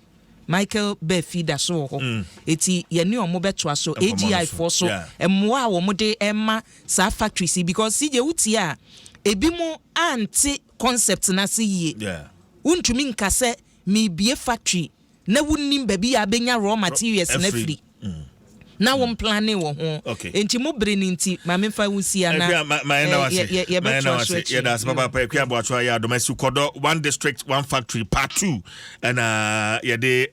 Michael Baafi da so wɔ hɔ. Eti yɛne wɔn bɛtoa so. AGI foɔ so mmoa a wɔn de rema saa factories yi because CJ wotie a ebi mo ante concept no ase yie. Wontumi nka sɛ merebue factory na wonnim baabi a abɛnya raw materials no afiri na wo mplane wɔ ho. Enti mo bere no nti ma memfa wo nsi ha na yɛbɛtoa so akyiri. Yɛda ase papaapa. Akua Aboakyewa yɛ adom asi kɔdɔ one district one factory part 2 ɛna yɛde.